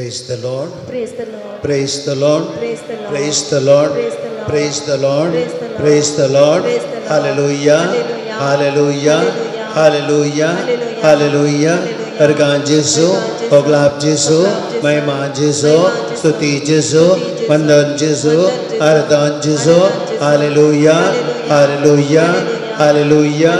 Praise the Lord. Praise the Lord. Praise the Lord. Praise the Lord. Praise the Lord. Praise the Lord. Praise the Lord. Praise the Lord. Praise the Lord. Hallelujah. Hallelujah. Hallelujah. Hallelujah. Hallelujah. Hallelujah. Argan Jesu, Oglap Jesu, Mahima Jesu, Stuti Jesu, Vandan Jesu, Aradhan Jesu. Hallelujah. Hallelujah. Hallelujah.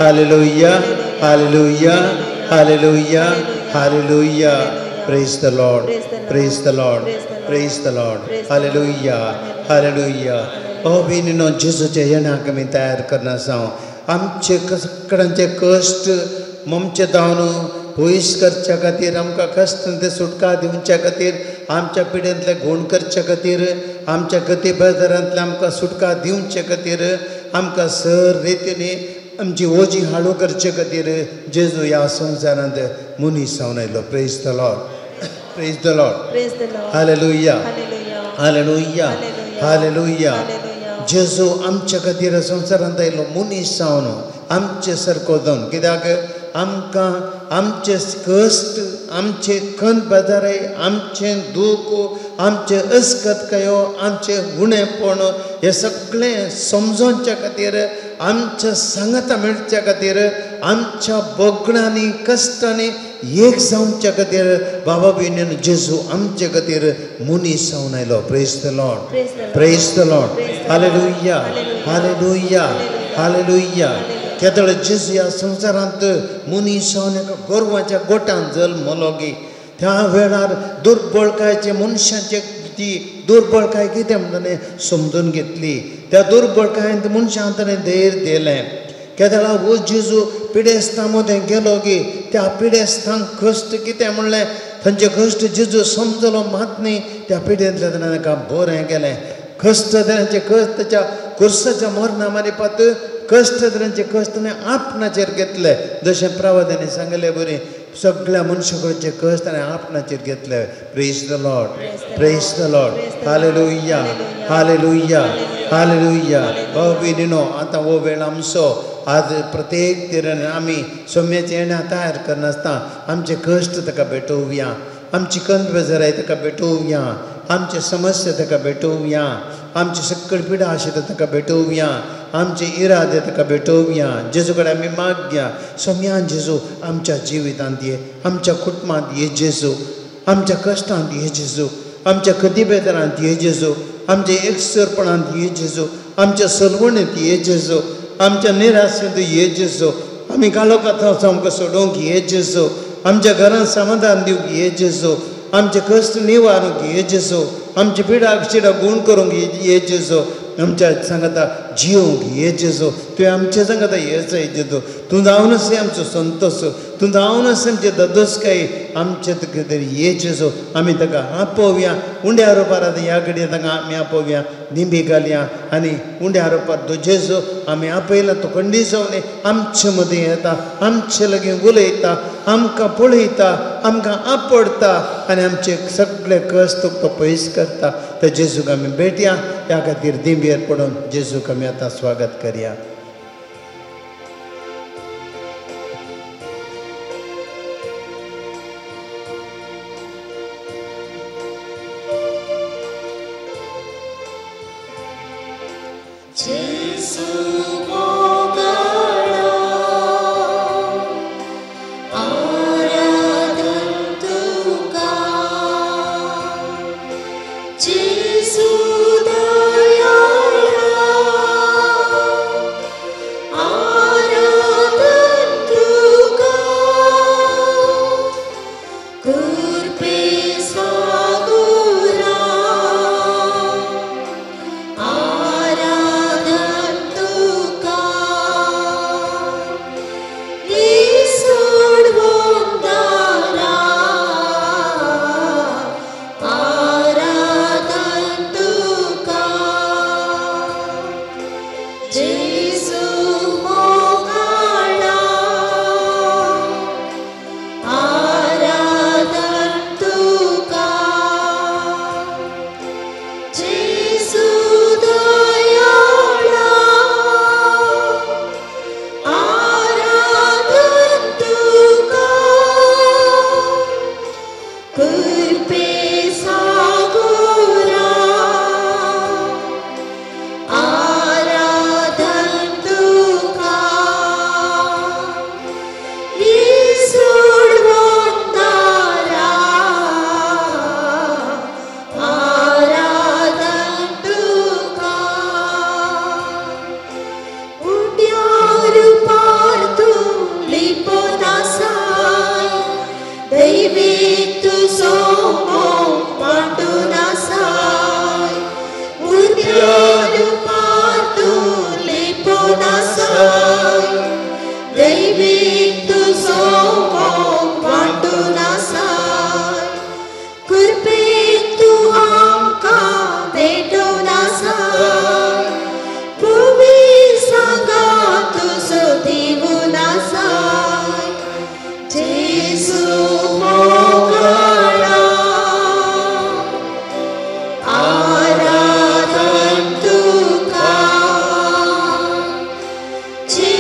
Hallelujah. Hallelujah. Hallelujah. Hallelujah. Praise the Lord. Praise the Lord. Praise the Lord. Hallelujah. Hallelujah. ओ बिनिनो जेजूचे येणाक आमी तयार करना आसा. आमचे सगळ्यांचे कश्ट ममचे जावन पयस करच्या खातीर, आमकां कश्ट ते सुटका दिवच्या खातीर, आमच्या पिड्यांतले गूण करच्या खातीर, आमच्या गती बाजारांतले आमकां सुटका दिवचे खातीर, आमकां सर रितीने आमची ओजी हाडू करचे खातीर जेजू ह्या संवसारांत मनीस जावन आयलो. Praise the Lord. Praise the Lord. Praise the Lord. Hallelujah. Hallelujah. Hallelujah. Hallelujah. जेजू आमच्या खातीर संवसारांत आयलो मनीस जावन, आमचे सारको जावन. कित्याक आमकां आमचे कश्ट, आमचे खंत बेजाराय, आमचें दूख, आमचें अस्कतकायो, आमचें उणेपण हें सगळें समजोवच्या खातीर, आमच्या सांगाता मेळच्या खातीर, आमच्या भोगणांनी कश्टांनी एक जावच्या खातीर बाबा भयणीन जेजू आमचे खातीर मनीस जावन आयलो. Praise the Lord. Praise the Lord. Hallelujah. Hallelujah. Hallelujah. केदळ जेजू ह्या संवसारांत मनीस जावन एका गोरवाच्या गोठान जल्मलो गी, त्या वेळार दुर्बळकायचे मनशाचे ती दुर्बळकाय कितें म्हणटा ताणें समजून घेतली. त्या दुर्बळकायेंत मनशान ताणें धैर्य दिलें. केदळा हो जेजू पिडेस्तां मदें गेलो गी, त्या पिडेस्तांक कश्ट कितें म्हणलें, थंयचे कश्ट जेजू समजलो मात न्ही, त्या पिडेंतल्या ताणें ताका बरें केलें. कश्ट तांचे कश्ट ताच्या कुर्साच्या मरणा मारिपात कश्ट तांचे कश्ट ताणें आपणाचेर घेतले. जशें प्रवाद्यांनी सांगले बरी सगळ्या मनशाकडचे कश्ट ताणें आपणाचेर घेतले. Praise the Lord. Praise the Lord. Hallelujah. Hallelujah. Hallelujah. भाव भयणीनो, आतां हो वेळ आमचो. आज प्रत्येक तरेन आमी सोम्याचें येण्या तयार करनासतना आमचे कश्ट ताका भेटोवया, आमची कंद बेजाराय ताका भेटोवया, आमचे समस्या ताका भेटोवया, आमची सगळी पिडा आशिल्ली ताका भेटोवया, आमचे इरादे ताका भेटोवया. जेजू कडेन आमी मागया, सोम्यान जेजू आमच्या जिवितांत ये, आमच्या कुटुंबांत ये जेजू, आमच्या कश्टांत ये जेजू, आमच्या कदी बेजारांत ये जेजू, आमच्या एकसरपणांत ये जेजू, आमच्या सलवणींत ये जेजू, आमच्या निराशेंत ये जेजू, आमी काळोखांत आमकां सोडोवंक ये जेजू, आमच्या घरांत समाधान दिवंक ये जेजू, आमचे कश्ट निवारूंक ये जेजू, आमची पिडा शिडा गूण करूंक ये जेजू, आमच्या सांगाता जिवंक ये जेजू. तुवें आमच्या सांगाता येचय जेजू. तूं जावन आसा आमचो संतोश, तूं जावन आसा आमचे ददोसकाय, आमचे खातीर ये जेजू. आमी ताका आपोवया उंड्या रोपार. आतां ह्या घडये ताका आमी आपोवया, दिंबी घालया आनी उंड्या रोपार तो जेजू आमी आपयला. तो खंडीत आमचे मदीं येता, आमचे लागीं उलयता, आमकां पळयता, आमकां आपडता आनी आमचे सगळे कश्ट तो पयस करता. त्या जेजूक आमी भेटया. ह्या खातीर दिंबेर पडून जेजूक आमी आतां स्वागत करया. Jesu dayala,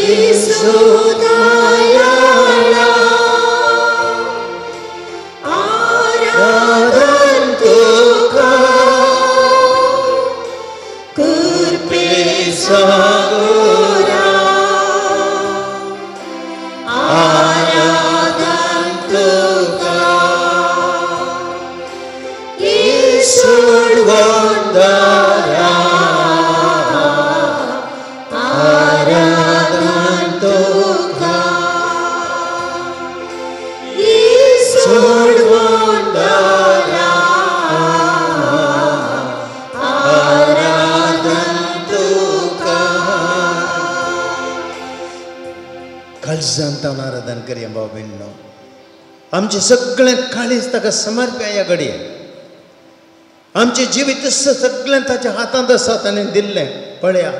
जेजू दयाळा आराधन तुका कृपे सागोरा आराधन तुका सोडवंदारा आराधन तुका सोडवंदारा आराधन तुका. काळजान तावन आराधन करया भाव भयणीनो. आमचें सगळें काळीज ताका समर्प्या ह्या घडये. आमचें जिवीत सगळें ताच्या हातांत आसा, ताणें दिल्लें. पळया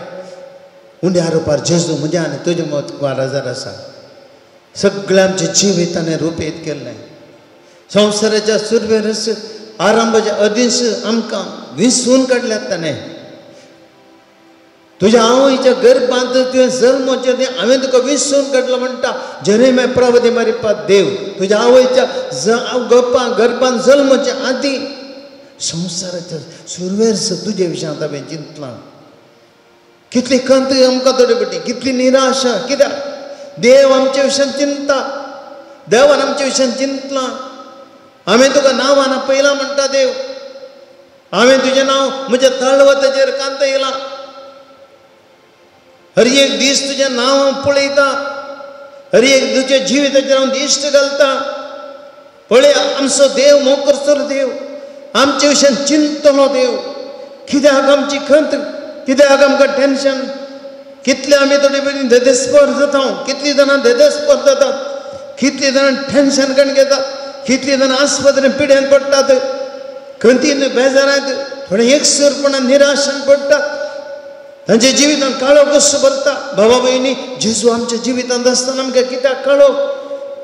उंड्या रुपार जेजू म्हज्या आनी तुज्या मुखार हजर आसा. सगळें आमचें जिवीत ताणें रुपेत केल्लें. संवसाराच्या सुरवेरच आरंभाच्या अदींच आमकां विसून काडल्यात ताणें. तुज्या आवयच्या गर्भांत तुवें जल्मचें तें हांवें तुका विसून काडलो म्हणटा जेरेम्या प्रवादी मारिपा देव. तुज्या आवयच्या गर्भांत जल्मचे आदीं संवसाराच्या सुरवेरच तुजे विशयांत हांवें चिंतलां. कितली खंत आमकां थोडे पटी, कितली निराशा. कित्याक देव आमच्या विशयान चिंता, देवान आमच्या विशयान चिंतलां. हांवें तुका नांवान आपयलां म्हणटा देव. हांवें तुजें नांव म्हज्या तळवताचेर कांतयलां. हर एक दीस तुजें नांव हांव पळयतां, हर एक तुज्या जिविताचेर हांव दिश्ट घालतां. पळय आमचो देव मोग करचो देव, आमचे विशयान चिंतलो देव. कित्याक आमची खंत, कित्याक आमकां टेन्शन, कितले आमी थोडे पयलीं धदेस्पर जाता, कितलीं जाणां धदेस्पर जातात, कितलीं जाणां टेन्शन काडून घेतात, कितलीं जाणां आस्पत्रेन पिड्यान पडटात, खंतीन बेजारांत, थोडे एकसुरपणान निराशेन पडटात. तांच्या जिवितांत काळो कसो भरता. बाबा भयणी, जेजू आमच्या जिवितांत आसतना आमकां कित्याक काळो?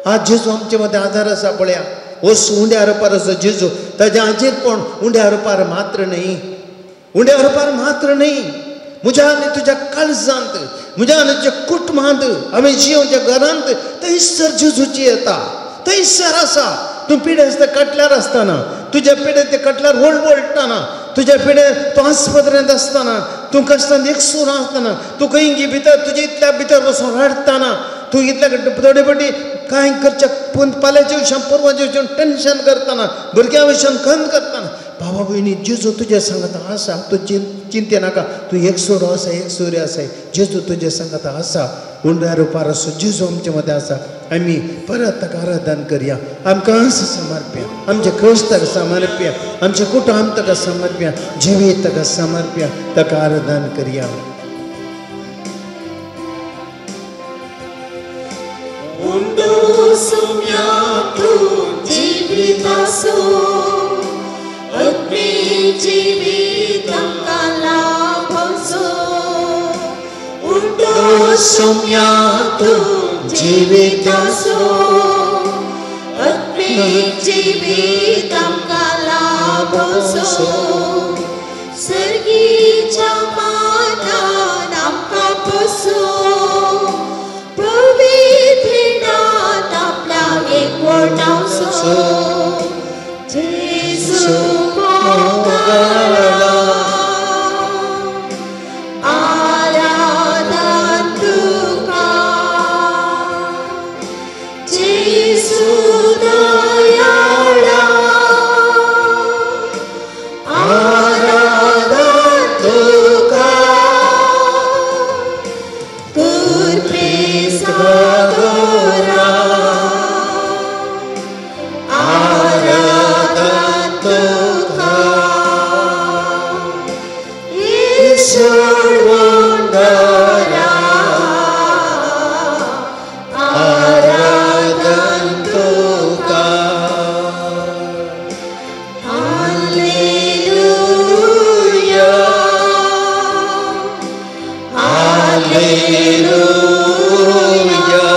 आज जेजू आमचे मदें आदार आसा. पळया वस उंड्या रुपार आसा जेजू, ताज्या हाजेरपण उंड्या रुपार मात्र न्हय, उंड्या रुपार मात्र न्हय, म्हज्या आनी तुज्या काळजांत, म्हज्या आनी तुज्या कुटुंबांत, आमी जियोच्या घरांत थंयसर जेजूची येता, थंयसर आसा. तूं पिडेस्त कटल्यार आसतना, तुज्या पिडे ते कटल्यार वळवळटना, तुज्या पिडे तूं आस्पत्रेंत आसतना, तूं कश्टान एकसूर आसतना, तूं खंय भितर तुज्या इतल्या भितर बसून रडटना, तूं इतल्या थोडे फावटी कांय करच्या पाल्याच्या विशयान परवाच्या विशयान टेन्शन करतना, भुरग्यां विशयान खंत करतना, बाबा भयणी जेजू तुज्या सांगता आसा. तूं चिंते नाका, तूं एकसुरो आसा, एकसुरी आसा. जेजू तुज्या सांगता आसा. उंड्या रुपार आसो जेजू आमचे मदें आसा. आमी परत ताका आराधन करया, आमकां समर्प्या, आमचे कश्ट ताका समर्प्या, आमचें कुटुंब ताका समर्प्या, जिवीत ताका समर्प्या, ताका आराधन करया. जिवितासो आत्मीक जिवीत आमकां लाभसो, सर्गीच्या मानान आमकां पोसो, पवित्रणांत आपल्या एकवटावचो. जेजू मोगाळा आराधन तुका, जेजू दयाळा आराधन तुका, कृपे सागोरा आराधन तुका, सोडवंदारा आराधन तुका. Hallelujah, hallelujah,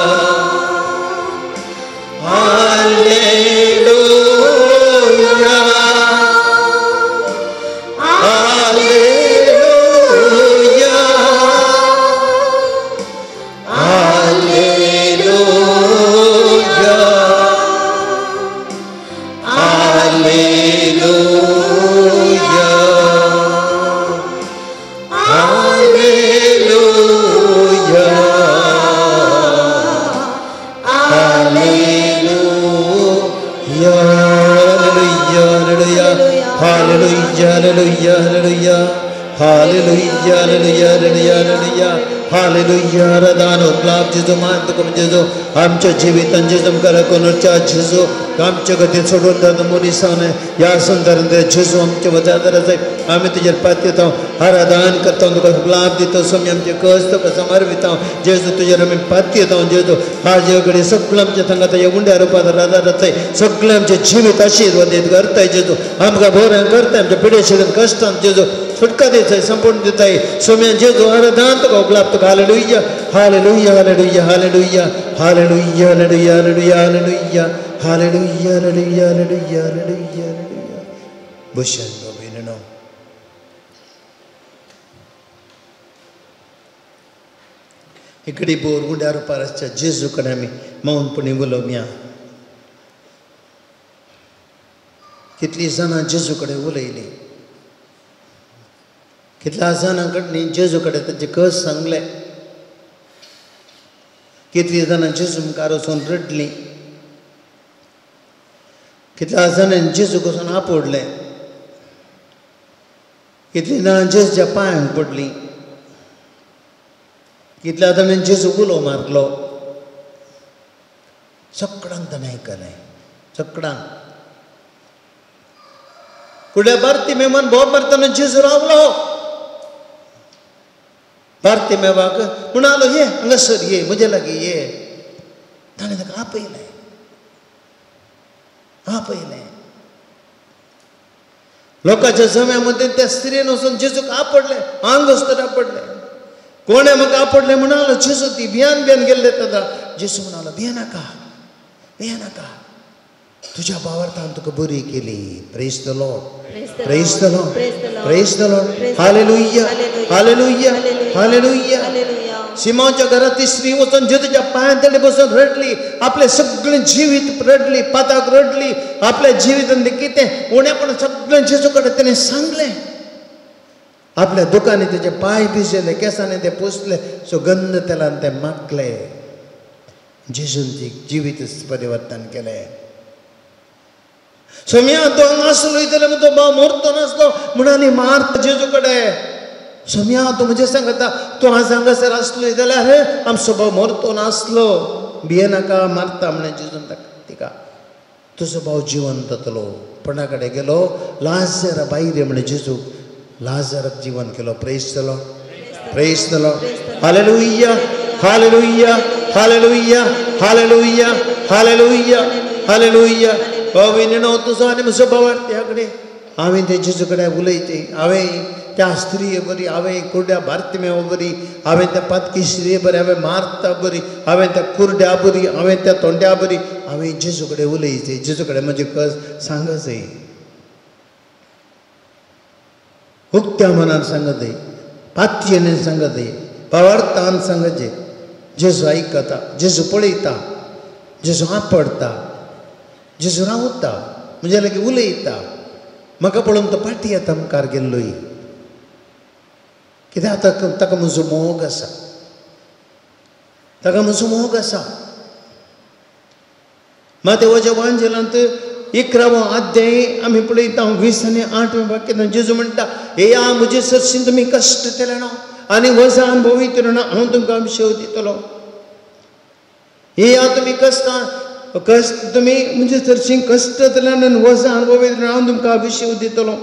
Hallelujah hallelujah hallelujah hallelujah hallelujah. आराधन उपलाभ जेजू मान तुका जेजू आमच्या जिवितान जेजू मुखार कोनूच्या जेजू आमच्या गतीन सोडून जाता मनीसान ह्या संवसारांत जेजू आमच्या वजादार जाय आमी तुजेर पातयता आराधन करता तुका उपलाभ दिता स्वामी आमचे कस तुका समर्पिता जेजू तुजेर आमी पातयता जेजू आज घडी सगळें आमच्या थांगा ताच्या उंड्या रुपात आदार जाताय सगळें आमचें जिवीत आशिर्वाद करताय जेजू आमकां बरें करताय आमच्या पिडेशिलन कश्टान जेजू सुटका दिताय संपूर्ण दिताय स्वामी जेजू आराधन तुका उपलाभ तुका. Hallelujah hallelujah hallelujah hallelujah hallelujah hallelujah hallelujah hallelujah hallelujah hallelujah hallelujah hallelujah hallelujah. Bhushan गोविंदनो इकडे बोर गुंड्या रुपार आसच्या जेजू कडेन आमी मौनपणी उलोवया. कितलीं जाणां जेजू कडेन उलयलीं, कितल्या जाणां कडनी जेजू कडेन तांचे कस सांगले, कितलीं जाणां जेजू मुखार वचून रडलीं, कितल्या जाणांनी जेजूक वचून आपोडलें, कितलीं जाणां जेजूच्या पांयांक पडलीं, कितल्या जाणांनी जेजूक उलो मारलो. सगळ्यांक ताणें आयकलें, सगळ्यांक. कुड्या भारती मेमान बोब मारतना जेजू रावलो. भारती मेवाक म्हणालो ये हांगासर ये म्हजे लागीं ये. ताणें ताका आपयलें आपयलें. लोकांच्या जम्या मदीं त्या स्त्रियेन वचून जेजूक आपडलें, आंग वचतर आपडलें. कोणें म्हाका आपडलें म्हणालो जेजू. ती भियान भियान गेल्ले तेन्ना जेजू म्हणालो भियेनाका भियेनाका, तुज्या भावार्थान तुका बरी केली. Praise the Lord, praise the Lord, praise the Lord. Hallelujah hallelujah hallelujah. सिमांवच्या घरात ती स्त्री वचून जेजूच्या पांयां तडे बसून रडली, आपलें सगळें जिवीत रडली, पाताक रडली, आपल्या जिवितांत कितें उणेपण सगळें जेजू कडेन तिणें सांगलें. आपल्या दुकांनी तेजे पांय भिजयले, केंसांनी ते पुसले, सुगंध तेलान ते माखले. जेजून ती जिवीत परिवर्तन केलें. सोम्या तो हांगा आसलो जाल्यार तो भाव मोरतो नासलो म्हणाली मार्थ जेजू कडेन. सोम्या तूं म्हजें सांगता तूं आज हांगासर आसलो जाल्यार आमचो भाव मोरतो नासलो. भियेनाका मारता म्हणलें जेजून ताका तिका. तुजो भाव जिवंत जातलो. पणा कडेन गेलो लाजरा भायर म्हणलें जेजू. लाजराक जिवन केलो. Praise the Lord, praise the Lord. Hallelujah hallelujah hallelujah hallelujah hallelujah hallelujah. भाव विनो तुजो आनी म्हजो भावार्थ ह्या कडेन हांवें ते जेजू कडेन उलयते. हांवें त्या स्त्रिये बरी, हांवें कुर्ड्या भारतीमेव बरी, हांवें त्या पातकी स्त्रिये बरी, हांवें मार्ता बरी, हांवें त्या कुर्ड्या बरी, हांवें त्या तोंड्या बरी, हांवें जेजू कडेन उलयचे. जेजू कडेन म्हजें कस सांगचें, उक्त्या मनान सांगत, पातयेन सांगत, भावार्थान सांगचें. जेजू आयकता, जेजू पळयता, जेजू आपडता, जेजू रावता, म्हज्या लागीं उलयता. म्हाका पळोवन तो फाटीं येता मुखार गेल्लोय. कित्याक ताका म्हजो मोग आसा, ताका म्हजो मोग आसा. मातेवाच्या वांजेलांत 11वो अध्याय आमी पळयता 20 आनी 8 वाक्यान जेजू म्हणटा, येया म्हजे सरशीं तुमी कश्ट केले ना आनी वजा अनुभवीत ना, हांव तुमकां शेव दितलो. येया तुमी कश्टां कश्ट तुमी म्हणजे सरशीं कश्ट जातले आनी वजा अनुभवीत ना, हांव तुमकां अभिशेक दितलो.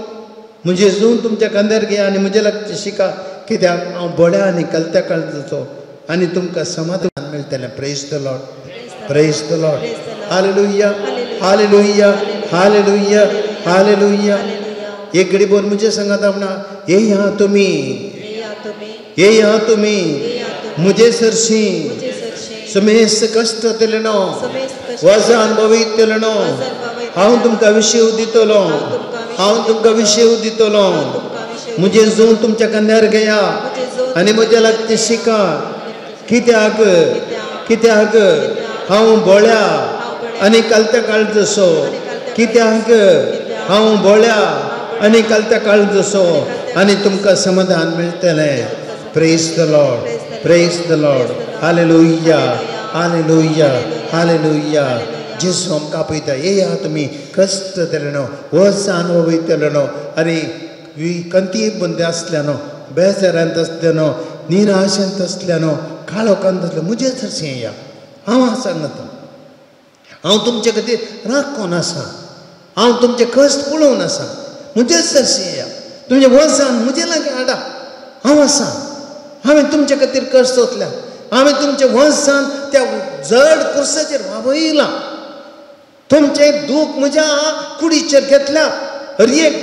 म्हणजे जून तुमच्या खांद्यार घेया आनी म्हजे लागचें शिका, कित्याक हांव बळ्या आनी कलत्या काळजाचो आनी तुमकां समाधान मेळटलें. Praise the Lord, praise the Lord. Hallelujah hallelujah hallelujah hallelujah. एक घडी बोल म्हजे सांगात म्हणा, येया तुमी, येया तुमी म्हजे सरशीं समेस्त कश्ट जातले न्हू, वजा अनुभवीत जातले न्हू, हांव तुमकां विशेव दितलो, हांव तुमकां विशेव दितलो. म्हजें जून तुमच्या खांद्यार घेया आनी म्हज्या लागचें शिका, कित्याक कित्याक हांव बोळ्या आनी कालत्या काळजसो, कित्याक हांव बोळ्या आनी कालत्या काळजसो आनी तुमकां समाधान मेळटलें. Praise the Lord, praise the Lord. Hallelujah hallelujah hallelujah. जेजू आमकां आपयता, येया तुमी कश्ट जातले न्हू, वजा अनुभवीत जातले न्हू आनी कंती बंदे आसले न्हू, बेजारांत आसल्यानो, निराशेंत आसल्यानो, काळोखांत आसल्या, म्हजे सरशी या, हांव सांगता, हांव तुमचे खातीर राखून आसा, हांव तुमचे कश्ट पळोवन आसा, म्हजे सरशी या, तुमचे वजन म्हजे लागीं हाडा, हांव आसा, हांवें तुमचे खातीर कश्ट सोंसल्या, हांवें तुमचें वजन त्या जड कुर्साचेर वावयलां, तुमचें दूख म्हज्या कुडीचेर घेतल्या, हर एक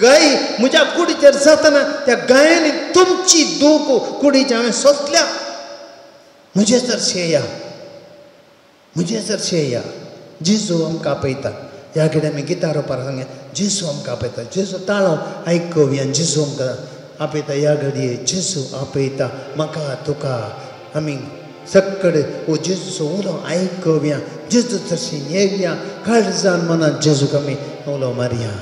गाय म्हज्या कुडीचेर जातना त्या गायांनी तुमची दूख कुडीची हांवें सोंसल्या, म्हजे सरशें या, म्हजे सरशें या. जेजू आमकां आपयता. ह्या कडेन आमी गितां रोवपाक सांगया, जेजू आमकां आपयता, जेजू ताळो आयकुया, जेजू आमकां आपयता. ह्या घडये जेजू आपयता म्हाका तुका, आमी सगळे ओ जेजूचो उलो आयकुया, जेजू सरशी येवया, काळजान मनान जेजूक आमी उलो मारया.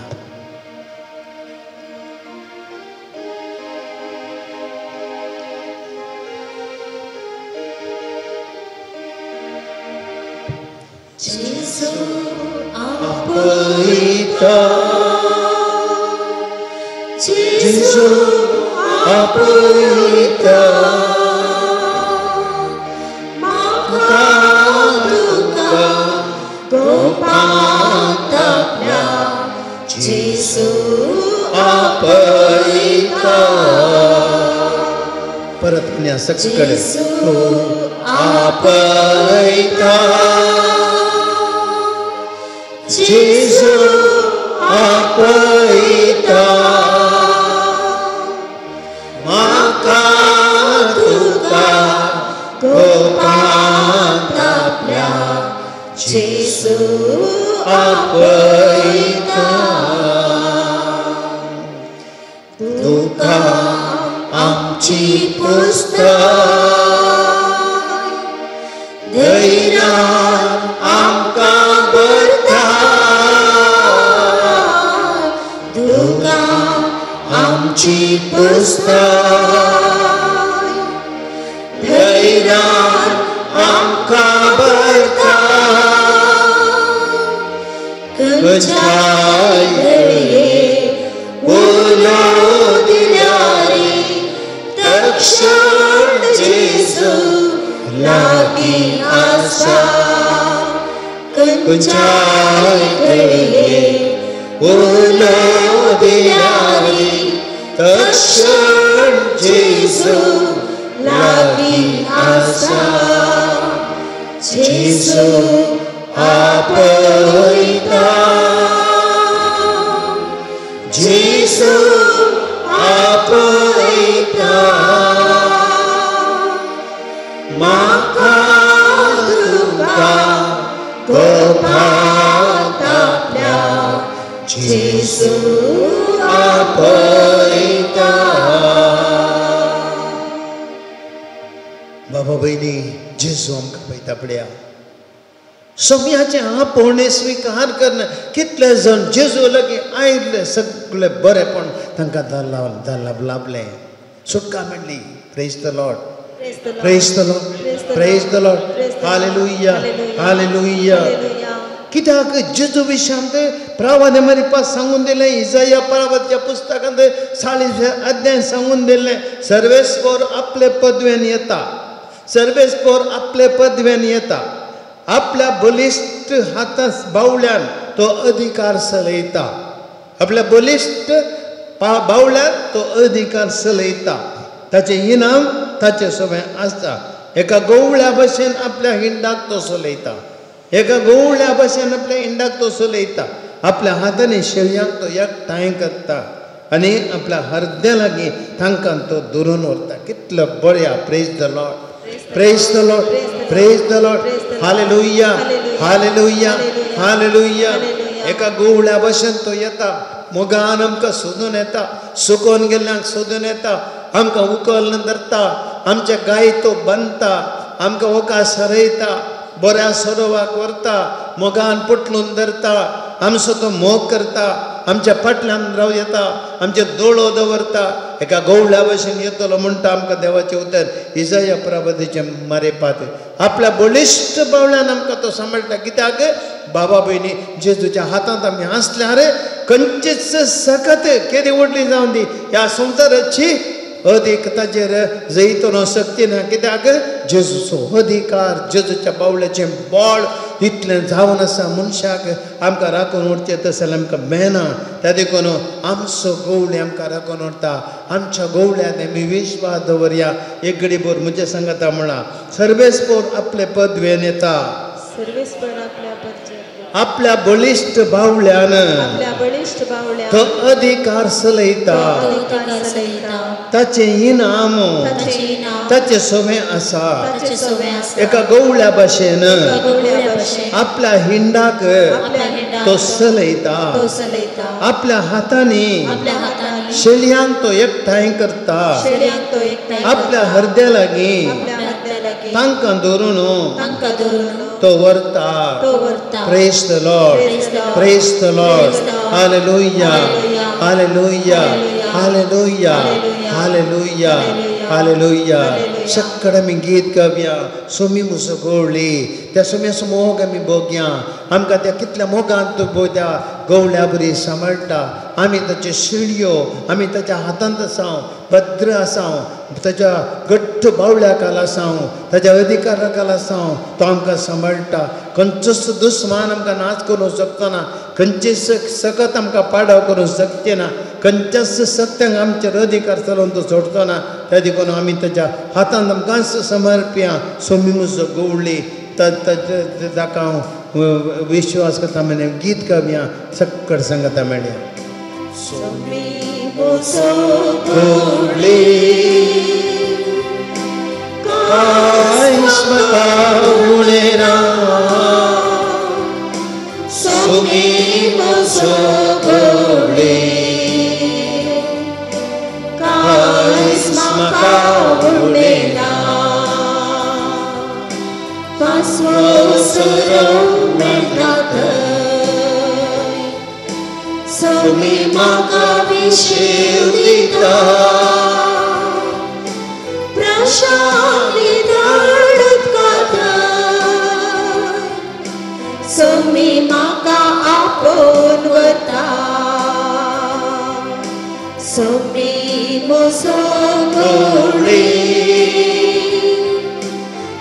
जेजू आपयता, जेजू आपयता, म्हाका तुका गोपांत आपल्या, जेजू आपयता. परत म्हणया सगळे, जेजू आपयता, जेजू आपयता, म्हाका तुका गोपांत आपल्या, जेजू आपयता. तुका आमची पुस्तक धैर्यान आमकां भरता, तुका आमची पुस्तक धैर्यान आमकां भरता, खंयच्याय घडये उलो दिल्यार तक्षण जेजू लागीं आसा, खंयच्याय घडये उलो दिल्यार तक्षण जेजू लागीं आसा, जेजू आपयता, जेजू आपयता, म्हाका तुका गोपांत आपल्या, जेजू आपयता. बाबा भयणी, जेजू आमकां पळयता पळया, सोम्याचें आपोवणें स्विकार करना. कितले जाण जेजू लागीं आयिल्ले सगळे बरेपण तांकां लाबलें, सुटका मेळ्ळी. Praise the Lord, praise the Lord, praise the Lord. Hallelujah, hallelujah. कित्याक जेजू विशांत प्रावादे मरिपास सांगून दिलें, इजाया प्रावाच्या पुस्तकांत 40 अध्याय सांगून दिलें, सर्वेस्पोर आपले पदवेन येता, सर्वेस्पोर आपले पदवेन येता, आपल्या बलिश्ट हाता बावल्यान तो अधिकार चलयता, आपल्या बलिश्ट बावल्यान तो अधिकार चलयता, ताचें इनाम ताचे सगळें आसता. एका गवळ्या भशेन आपल्या हिंडाक तो चलयता, एका गवळ्या भशेन आपल्या हिंडाक तो चलयता, आपल्या हातांनी शेळयांक तो एकठांय करता आनी आपल्या हरद्या लागीं तांकां तो धरून व्हरता. कितलो बऱ्या. Praise the Lord, praise the Lord, praise the Lord. Hallelujah, hallelujah, hallelujah. एका गवळ्या भशेन तो येता, मोगान आमकां सोदून येता, सुकोवन गेल्ल्यांक सोदून येता, आमकां उखलून धरता, आमच्या गाय तो बांदता, आमकां ओका सरयता, बऱ्या सरोवाक व्हरता, मोगान पोटलून धरता, आमचो तो मोग करता, आमच्या फाटल्यान राव येता, आमचे दोळो दवरता, एका गवळ्या भशेन येतलो म्हणटा आमकां देवाचें उतर इजाया प्रबधीचें मारेपात. आपल्या बळिश्ट बावल्यान आमकां तो सांबाळटा. कित्याक बाबा भयणी, जेजूच्या हातांत आमी आसल्यार खंयचीच सकत केदी व्हडली जावन दी ह्या संवसाराची अदीक ताजेर जैतनो शक्ती ना. कित्याक जेजूचो अधिकार, जेजूच्या बावल्याचें बळ इतलें जावन आसा मनशाक आमकां राखून उरचें तशें जाल्यार आमकां मेळना. त्या देखून आमचो गवळी आमकां राखून उरता. आमच्या गवळ्यान आमी विश्वास दवरया. एक घडी भर म्हज्या सांगता म्हणा, सर्वेस्पोर आपले पदवेन येता, आपल्या बळिश्ट बावल्यान तो अधिकार चलयता, ताचें इनाम ताचें सवें आसा. एका गवळ्या भाशेन आपल्या हिंडाक तो चलयता, आपल्या हातांनी शेळयांक तो एकठांय करता, आपल्या हरद्या लागीं तांकां धरून तो व्हरता. Praise the Lord, praise the Lord. Hallelujah, hallelujah, hallelujah, hallelujah, hallelujah. सक्कड आमी गीत गावया, सोमी म्हजो गवळी, त्या सोम्याचो मोग आमी भोगया. आमकां त्या कितल्या मोगान तो त्या गवळ्या बरी सांबाळटा. आमी ताच्यो शिळयो, आमी ताच्या हातांत आसाव, भद्र आसाव, ताच्या घट्ट बावल्या खाला आसाव, ताच्या अधिकारा खाला आसाव. तो आमकां सांबाळटा. खंयचोच दुस्मान आमकां नाच करूंक शकतना, खंयचेच सकत आमकां पाडाव करूंक शकचे ना, खंयच्याच सत्यांक आमचेर अधिकार चलोवन तो सोडचो ना. त्या देखून आमी ताच्या हातांत आमकांच समर्पया. सोमी म्हजो गवळी ताका हांव विश्वास करता. म्हणे गीत गावया, सक्कड सांगता मेळया. सोमी म्हजो गवळी कांयच म्हाका उणें ना, सोमी म्हजो गवळी कांयच म्हाका उणें ना. पासवो सोरो मेळटा थंय, सोमी म्हाका विशेव दिता, प्रशांती धाड उदका थंय, सोमी म्हाका आपोवन वता. सोमी म्हजो गवळी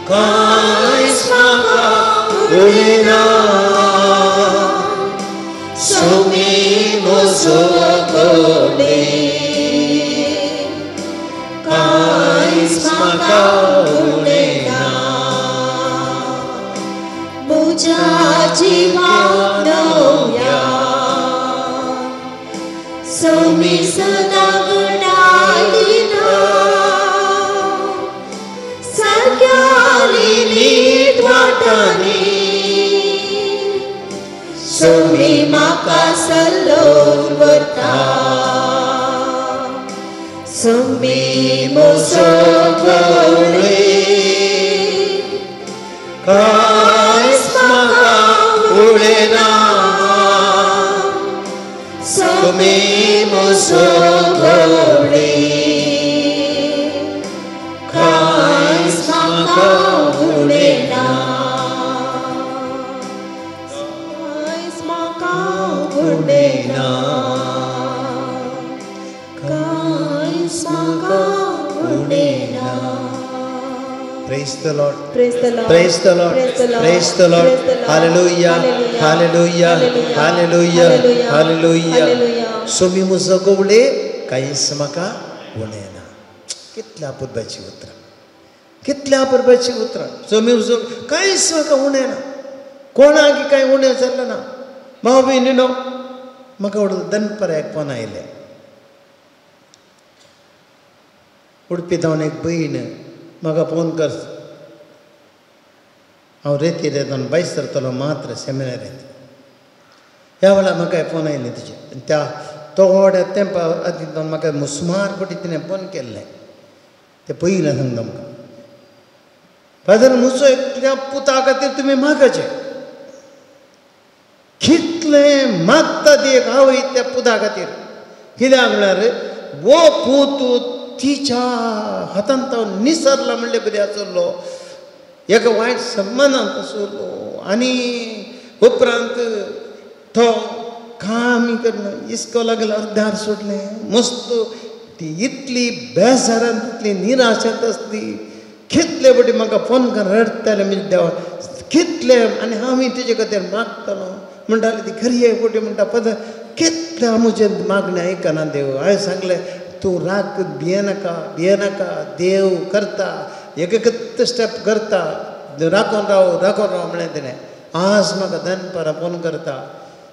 कांयच म्हाका उणें ना, सोमी म्हजो गवळी कांयच म्हाका उणें ना. म्हज्या जिवाक नव्या सोमी सदां गुणायना, सारक्याली नीट वाटांनी सोमी म्हाका सल्लोवन व्हरता. सोमी म्हजो गवळी कांयच म्हाका उणें ना, सोमी म्हजो गवळी कांयच म्हाका उणें ना, कांयच म्हाका उणें ना, कांयच म्हाका उणें ना. Praise the Lord. Praise the Lord. Praise the Lord. Praise the Lord. Hallelujah. Hallelujah. Hallelujah. Hallelujah. Somi म्हजो गवळी कांयच म्हाका उणें ना. कितल्या अपुरबायचीं उतरां, कितल्या अपुरबायचीं उतरां. सोमी म्हजो कांयच म्हाका उणें ना, कोणाक कांय उणें जालें ना. भाव भयणीनो, म्हाका दनपारा एक फोन आयलें. उडपी धांवन एक भयण म्हाका फोन कर, हांव रेती रेतान भायस सरतलो मात्र सेमिनारींत. ह्या वेळार म्हाका फोन आयलें तिचें. त्या थोड्या तेंपा आदी म्हाका मुस्मार पटी तिणें फोन केल्लें. तें पयलें सांगता म्हाका, फादर म्हजो एकल्या पुता खातीर तुमी मागाचें, कितलें मागता ती एक आवय त्या पुता खातीर. कित्याक म्हळ्यार वो पूत तिच्या हातांत तो निसरला म्हणले बरी आसलो, एका वायट संबंदांत आसलो, आनी उपरांत तो काम करना इस्कोलाक अर्द्यार सोडलें, मस्त ती इतली बेजारान इतली निराशेंत आसली. कितले फावटी म्हाका फोन करून रडटाले म्हणजे देवा कितले, आनी हांव तेजे खातीर मागतालो. म्हणटाले ती खरी एक फावटी म्हणटा फादर कितले म्हजें मागणें आयकना देव. हांवें सांगलें तूं राग भियेनाका भियेनाका, देव करता एक एकच स्टेप करता, राखोन राव राखोन राव म्हणलें तिणें. आज म्हाका दनपारां फोन करता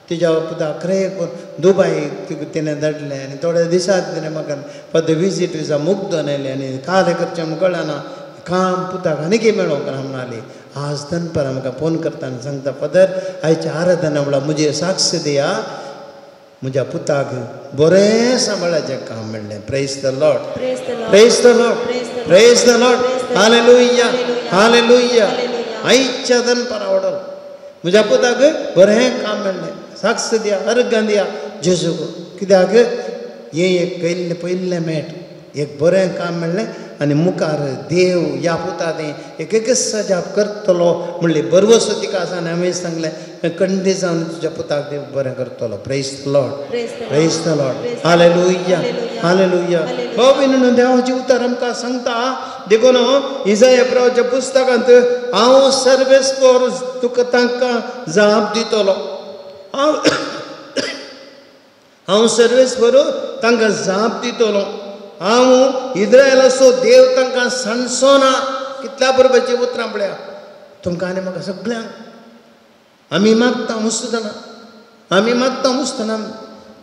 तिज्या पुताक खरें दुबाय तिणें धाडलें आनी थोड्या दिसांत तिणें म्हाका फादर विजीट विजा मुग्दोन आयलें आनी काल करचें म्हूण कळना काम पुताक आनी कितें मेळोंक ना म्हणाली. आज दनपारां म्हाका फोन करता आनी सांगता फादर आयच्या आराधना म्हणल्यार म्हजी साक्ष दिया, म्हज्या पुताक बरें सांबाळाचें काम मेळ्ळें. Praise the Lord, praise the Lord, praise the Lord. Hallelujah, hallelujah. आयच्या दनपारां वडल म्हज्या पुताक बरें काम मेळ्ळें, साक्ष दिया, अर्गां दिया जेजूक. कित्याक हें एक पयलें पयलें मेट एक बरें काम मेळ्ळें आनी मुखार देव ह्या पुता तें एक एक सजाप करतलो म्हणली बरवसो तिका आसा. आनी हांवें सांगलें कंडी जावन तुज्या पुताक देव बरें करतलो. Praise the Lord, praise the Lord. Hallelujah, hallelujah. भाव भयणीनो, देवाचें उतर आमकां सांगता देखून इजाया प्रवाच्या पुस्तकांत हांव सर्वेस्पोर तुका तांकां जाप दितलो, हांव सर्वेस्पोर तांकां जाप दितलो, हांव इज्रायलाचो देव तांकां सांडचो ना. कितल्या बरोबरचीं उतरां पळया तुमकां आनी म्हाका सगळ्यांक. आमी मागता मुसतना, आमी मागता मुसतना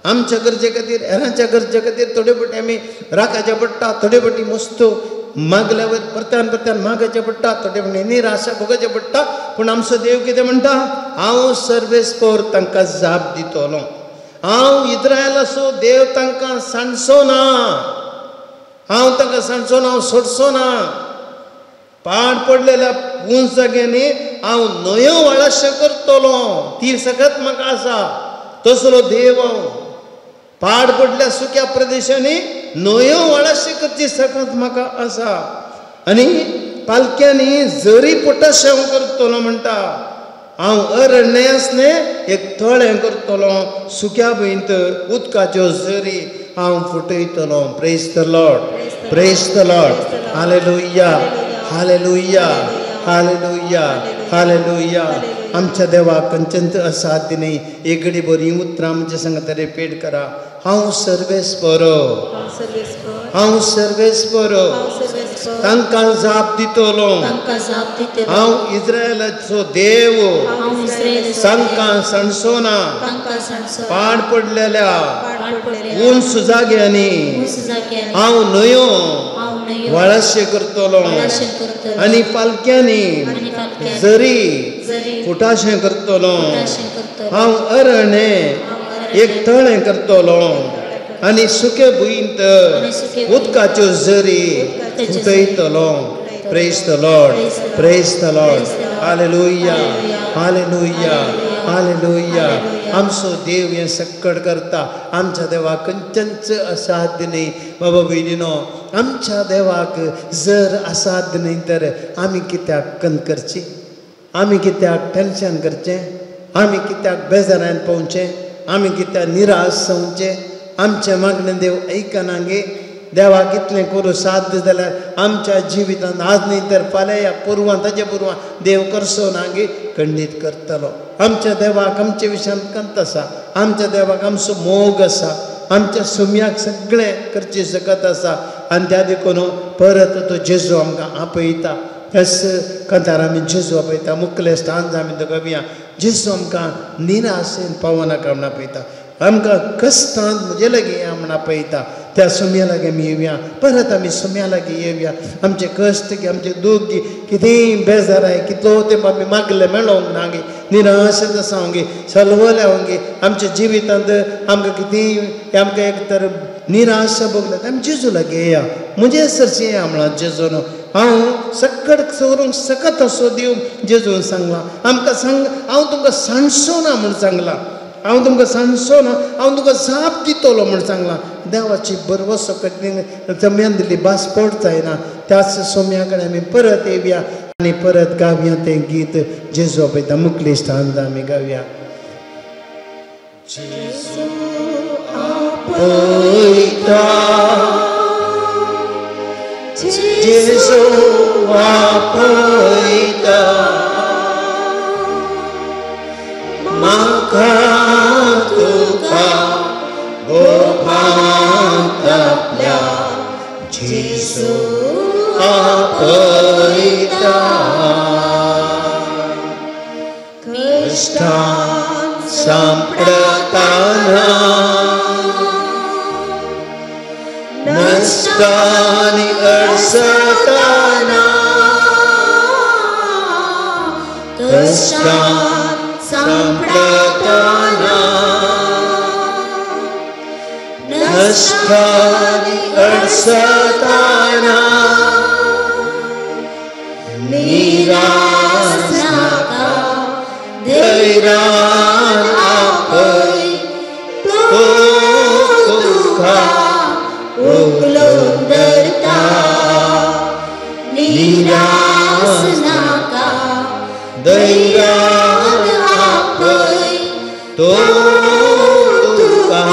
आमच्या गरजे खातीर, हेरांच्या गरजे खातीर थोडे फावटी आमी राखाचें पडटा, थोडे फावटी मस्तो मागल्या वयर परत्यान परत्यान मागाचें पडटा, थोडे फावटी निराशा भोगचें पडटा. पूण आमचो देव कितें म्हणटा, हांव सर्वेस्पोर तांकां जाप दितलो, हांव इज्रायलाचो देव तांकां सांडचो ना, हांव तांकां सांडचो ना, हांव सोडचो ना. पाड पडलेल्या उंच जाग्यांनी हांव न्हंयो व्हाळाशें करतलो, ती सकत म्हाका आसा तसलो देव हांव. पाड पडल्या सुक्या प्रदेशांनी न्हंयो व्हाळाशें करची सकत म्हाका आसा. आनी पालक्यांनी जरी पोटाशें हांव करतलो म्हणटा, हांव अरण्यासलें एक तळें करतलो, सुक्या भंयत उदकाच्यो जरी हांव फुटयतलो. Praise the Lord, praise the Lord. Hallelujah, hallelujah, hallelujah, hallelujah. आमच्या देवाक खंयचेंच असाध्य न्ही. एक घडी बरी उतरां म्हजे सांगता रिपीट करा. हांव सर्वेस्पोर, हांव सर्वेस्पोर तांकां जाप दितलो, हांव इज्रायलाचो देव तांकां सांडचो ना. पाड पडलेल्या उंच जाग्यांनी हांव न्हंयो व्हाळाशें करतलो आनी पालक्यांनी जरी फुटाशें करतलो, हांव अरणे एक तळें करतलो आनी सुके भुंयंत उदकाच्यो जरी फुटयतलो. Praise the Lord, praise the Lord. Hallelujah, hallelujah, hallelujah. आमचो देव हें सक्कड करता. आमच्या देवाक खंयचेंच असाध्य न्ही. बाबा भयणीनो, आमच्या देवाक जर असाध्य न्ही तर आमी कित्याक कन करची, आमी कित्याक टेंशन करचें, आमी कित्याक बेजारान पावचें, आमी कित्याक निराश जावचें. आमचें मागणें देव आयकना गे. देवाक इतलें करूं साध्य जाल्यार आमच्या जिवितांत आज न्ही तर फाल्यां या पुर्वां ताजे पुर्वां देव करचो ना गे, खंडीत करतलो. आमच्या देवाक आमच्या विशयांत कंत आसा, आमच्या देवाक आमचो मोग आसा, आमच्या सुम्याक सगळें करची सकत आसा. आनी त्या देखून परत तो जेजू आमकां आपयता. त्याच कंतार आमी जेजू आपयता, मुखले स्थान आमी तो गावया. जेजू आमकां निराशेन पावनाका म्हण आपयता, आमकां कश्टांत म्हजे लागीं या म्हण आपयता. त्या सुम्या लागीं आमी येवया, परत आमी सुम्या लागीं येवया. आमचे कश्ट की आमचे दूख की कितेंय बेजाराय कितलो तेंप आमी मागले मेळोंक ना गे, निराशेंत आसा गे, सलवल्या गे. आमच्या जिवितांत आमकां कितेंय आमकां एक तर निराशा भोगल्या, आमी जेजू लागीं येया, म्हजे सरशी येया म्हळां जेजून. हांव सक्कड करूंक सकत असो देव जेजून सांगलां आमकां. सांग हांव तुमकां सांडचो ना म्हूण सांगलां, हांव तुमकां सांडचो ना, हांव तुमकां जाप दितलो म्हूण सांगलां. देवाची भरवसो चम्यान दिल्ली भास पोट जायना. त्याच सोम्या कडेन आमी परत येवया आनी परत गावया तें गीत जेजू आपयता. मुखली स्थान आमी गावया. जेजू आपयता जेजू आपयता म्हाका तुका गोपांत आपल्या जेजू आपयता कश्टां सांपडताना नश्टांनी अडसताना कश्टां सांपडताना नश्टांनी अडसताना निराश नाका धैर्यान आपय तो तुका उखलून धरता निराश नाका धैर्यान आपय तो तुका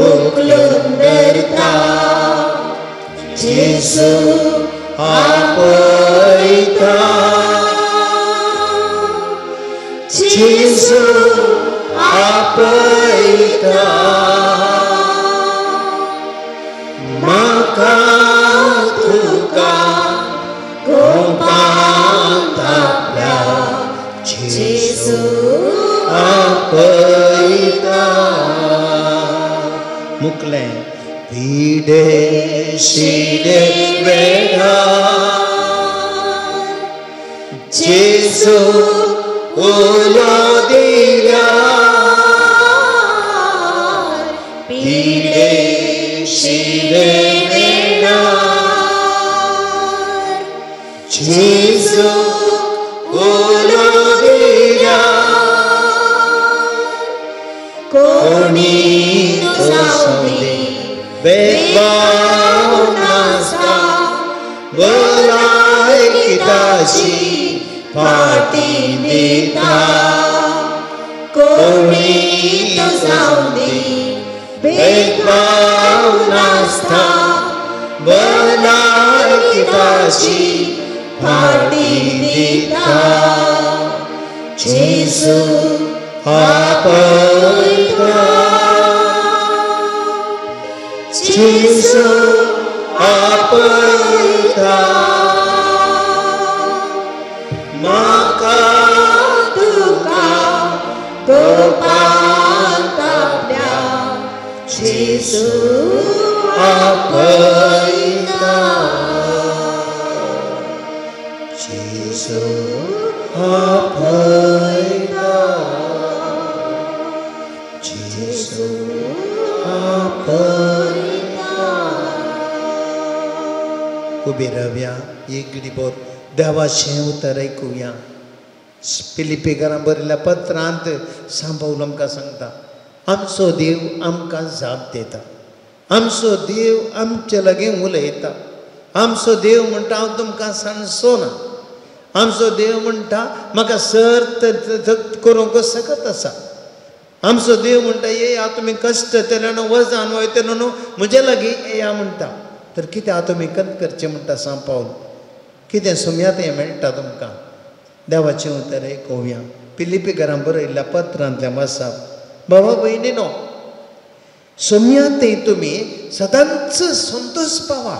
उखलून धरता जेजू आपयता जेजू आपयता म्हाका तुका गोपांत आपल्या जेजू आपयता मुकलें पिडे शिडे वेळा जेजू उलो दिल्या पिडे शिडे वेळा जेजू उलो दिल्या कोणी जावंदी भेदभाव नासता भलायकीताची फाटी दिता कोणी जावंदी भेदभाव नासता भलायकीताची फाटी दिता जेजू आपयता जेजू आपयता म्हाका तुका गोपांत आपल्या जेजू आपयता जेजू आपयता जेजू आपयता. उबी रावया एक घडीभर देवाचें उतर आयकुया. फिलिप्पीकारां बरयल्ल्या पत्रांत सांत पावल आमकां सांगता आमचो देव आमकां जाप दिता, आमचो देव आमचे लागीं उलयता, आमचो देव म्हणटा हांव तुमकां सांडचो ना, आमचो देव म्हणटा म्हाका सर्त करूंक सकत आसा, आमचो देव म्हणटा येया तुमी कश्ट केले न्हू वजन वयतले न्हू म्हजे लागीं येया म्हणटा. तर कितें आतां तुमी कत करचें म्हणटा सांत पावल, कितें सुमयात हें मेळटा तुमकां. देवाचें उतर आयकुया. फिलिप्पीकारां बरयल्ल्या पत्रांतल्या वाचप. बाबा भयणी न्हू सोम्यातय तुमी सदांच संतोश पावा,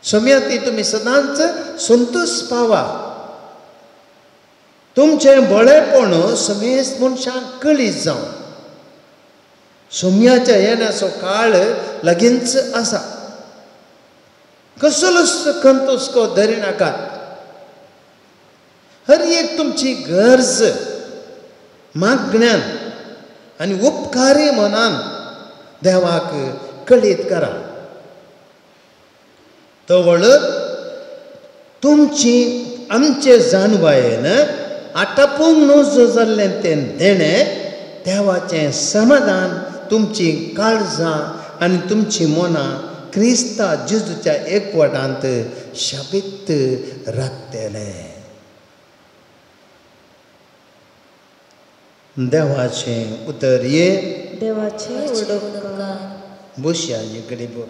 सोम्यातय तुमी सदांच संतोश पावा. तुमचें बळेपण समेस्त मनशांक कळीत जावं. सोम्याच्या येण्याचो काळ लागींच आसा. कसलोच कंतोसको धरिनाकात. हर एक तुमची गरज मागण्यान आनी उपकारी मनान देवाक कळीत करा. तवळ तुमची आमचे जाणवायेन आटापूंक नजो जाल्लें तें देणें देवाचें समाधान तुमची काळजां आनी तुमची मनां क्रिस्ता जेजूच्या एकवटांत शाबीत राखतलें. देवाचें उतर ये देवाचें उडोवकार. बसया इकडे बोल.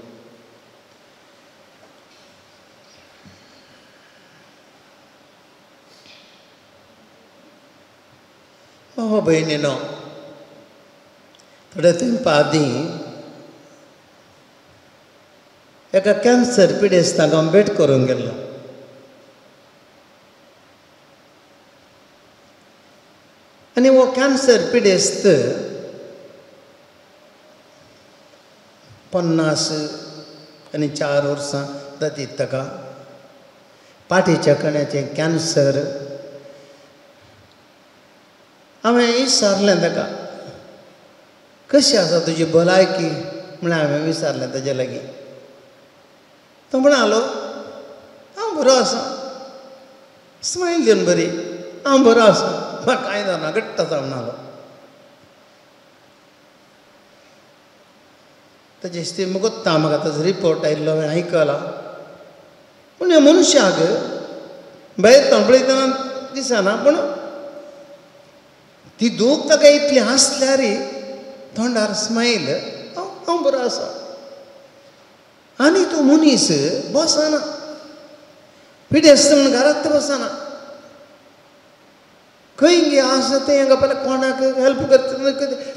भावा भयणीनो, थोड्या तेंपा आदीं एका कॅन्सर पिडेस्ताक हांव भेट करूंक गेल्लो. आनी हो कॅन्सर पिडेस्त 54 वर्सां जातीत ताका पाटीच्या कण्याचें कॅन्सर. हांवें विचारलें ताका, कशी आसा तुजी भलायकी म्हळ्यार हांवें विचारलें ताजे लागीं. तो म्हणालो, हांव बरो आसा, स्मायल दिवन बरी, हांव बरो आसा, म्हाका कांय जायना, घट्ट आसा म्हणालो. ताजी स्थिती मुगोत्ता म्हाका ताजो रिपोर्ट आयिल्लो हांवें आयकला. पूण ह्या मनशाक भायर तोंड पळयतना दिसना, पूण ती दूख ताका इतली आसल्यार तोंडार स्मायल, हांव बरो आसा. आनी तो मनीस बसना, पिडेस्त म्हूण घरांत बसना, खंय गे आसा तें हांगा पळय कोणाक हेल्प करता,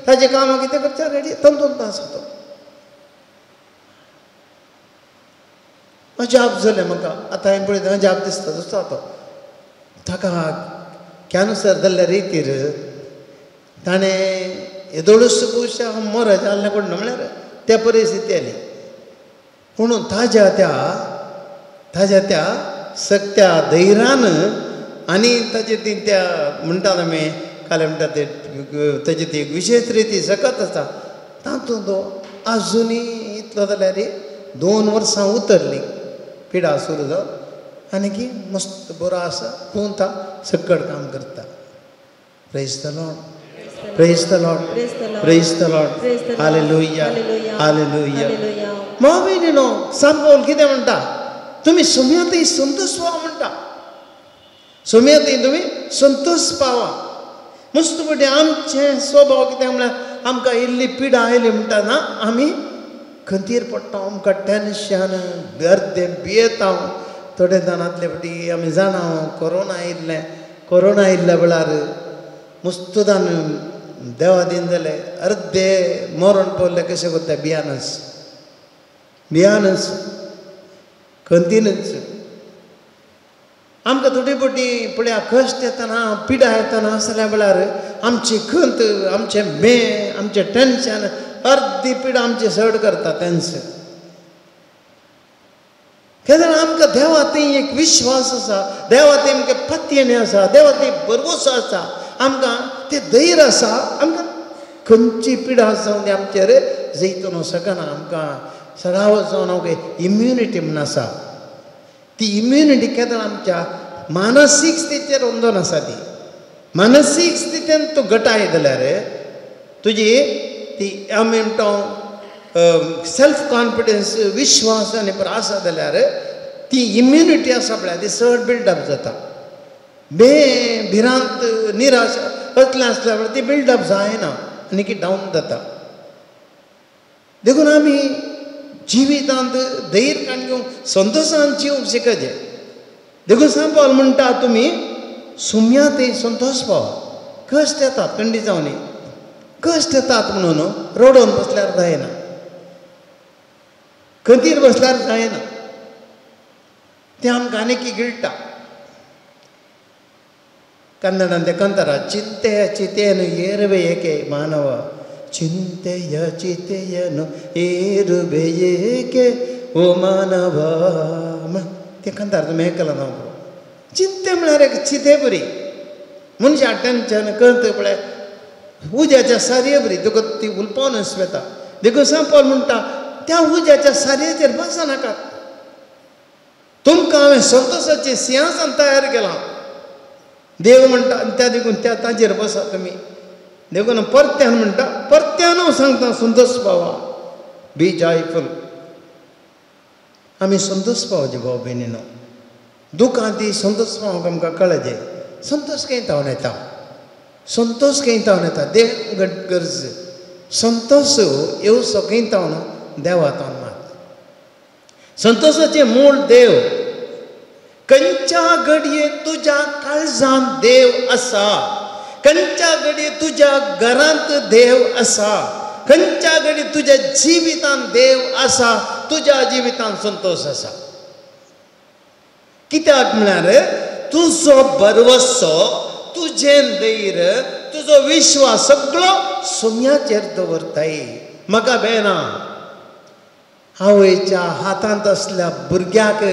ताजें कामां कितें करता रेडी तंतोंत आसा तो. अजाप जालें म्हाका, आतां हांवें पळयता अजाप दिसता दुसरो तो. ताका कॅन्सर जाल्ल्या रितीर ताणें येदोळूच पयशे मरत जाल्लें कोण म्हळ्यार त्या परिस्थिती आयली. पूण ताज्या त्या सक्त्या धैर्यान आनी ताजे ती त्या म्हणटात आमी काल म्हणटा ते ताजी ती विशेश रिती सकत आसा तातूंत तो आजुनूय इतलो जाल्यार 2 वर्सां उतरलीं पिडा सुरू जावन आनी की मस्त बरो आसा, गुंता सकट काम करता. Praise the Lord, praise the Lord, praise the Lord. Hallelujah, hallelujah. भाव भयणीनो, सांत पावल कितें म्हणटा, तुमी सुम्यातय संतोष पावा म्हणटा, सुम्यातय तुमी संतोष पावा. मस्त पटी आमचें स्वभाव कितें म्हळ्यार आमकां इल्ली पिडा आयली म्हणटा ना आमी खंतीर पडटा, आमकां टेन्शन, अर्दें भियेता. थोडे जाणांतले फावटी आमी जाणा कोरोना आयिल्लें, कोरोना आयिल्ल्या वेळार मुस्तुदान देवा दीन जालें, अर्दे मरण पडलें कशें करता भियानच, भियानच, खंतीनच. आमकां थोडी फावटी पळया कश्ट येतना, पिडा येतना आसल्या वेळार आमची खंत, आमचें में, आमचें टेन्शन, अर्दी पिडा आमची सड करता तेंच. केन्ना आमकां देवा थंय एक विश्वास आसा, देवा थंय आमकां पत्येणे आसा, देवा थंय भरवंसो आसा, आमकां तें धैर्य आसा. आमकां खंयची पिडा जावन ती आमचेर जैतून शकना. आमकां सराव जावन आमकां इम्युनिटी म्हूण आसा, ती इम्युनिटी केन्ना आमच्या मानसीक स्थितीचेर अंदोन आसा. ती मानसीक स्थितीन तूं गटाय जाल्यार तुजी ती आमी म्हणटा सेल्फ कॉन्फिडन्स, विश्वास आनी आसा जाल्यार ती इम्युनिटी आसा पळय ती चड बिल्डअप जाता. बे भिरांत, निराश असलें आसल्या वेळार ती बिल्डअप जायना आनी की डावन जाता. देखून आमी जिवितांत धैर्य काडून घेवंक, संतोशान जिवंक शिकचें. देखून सांत पावल म्हणटा, तुमी सुम्यातय संतोष पावा. कश्ट येतात थंडी जावनी, कश्ट येतात म्हणून रडोवन बसल्यार जायना, खंतीर बसल्यार जायना, तें आमकां आनीक गिळटा. कन्नडान ते कंतारा, चिंतेय चितेन ಏರುವೆ ಏಕೆ ಮಾನವ, ಚಿಂತೆಯ ಚಿತೆಯನು ಏರುವೆ ಏಕೆ ಓ ಮಾನವ. ते कंतार तुमी आयकलां ना? चिंते म्हळ्यार एक चिते बरी मनशा टेन्शन कंत पळय उज्याच्या सारये बरी तुका ती उलपावनच वेता. देखून सांत पावल म्हणटा, त्या उज्याच्या सारयेचेर बसनाकात, तुमकां हांवें संतोशाचें सिंहासन तयार केलां. देव म्हणटा त्या देखून त्या ताजेर बसा तुमी. देखून परत्यान म्हणटा, परत्यान हांव सांगता संतोष पावा, बी जॉयफूल. आमी संतोष पावचे भाव भयणीनो, दुखां ती संतोष पावंक आमकां कळचे. संतोष खंय तावन येता, संतोष खंय तावन येता, देव गरज संतोष येवचो खंय तावन, देवा तावन मात. संतोषाचें मूळ देव. खंयच्या घडये तुज्या काळजान देव आसा, खंयच्या घडये तुज्या घरांत देव आसा, खंयच्या घडये तुज्या जिवितांत देव आसा, तुज्या जिवितांत संतोश आसा. कित्याक म्हळ्यार तुजो भरवसो, तुजें धैर्य, तुजो विश्वास सगळो सोम्याचेर दवरताय. म्हाका बेना आवयच्या हातांत आसल्या भुरग्याक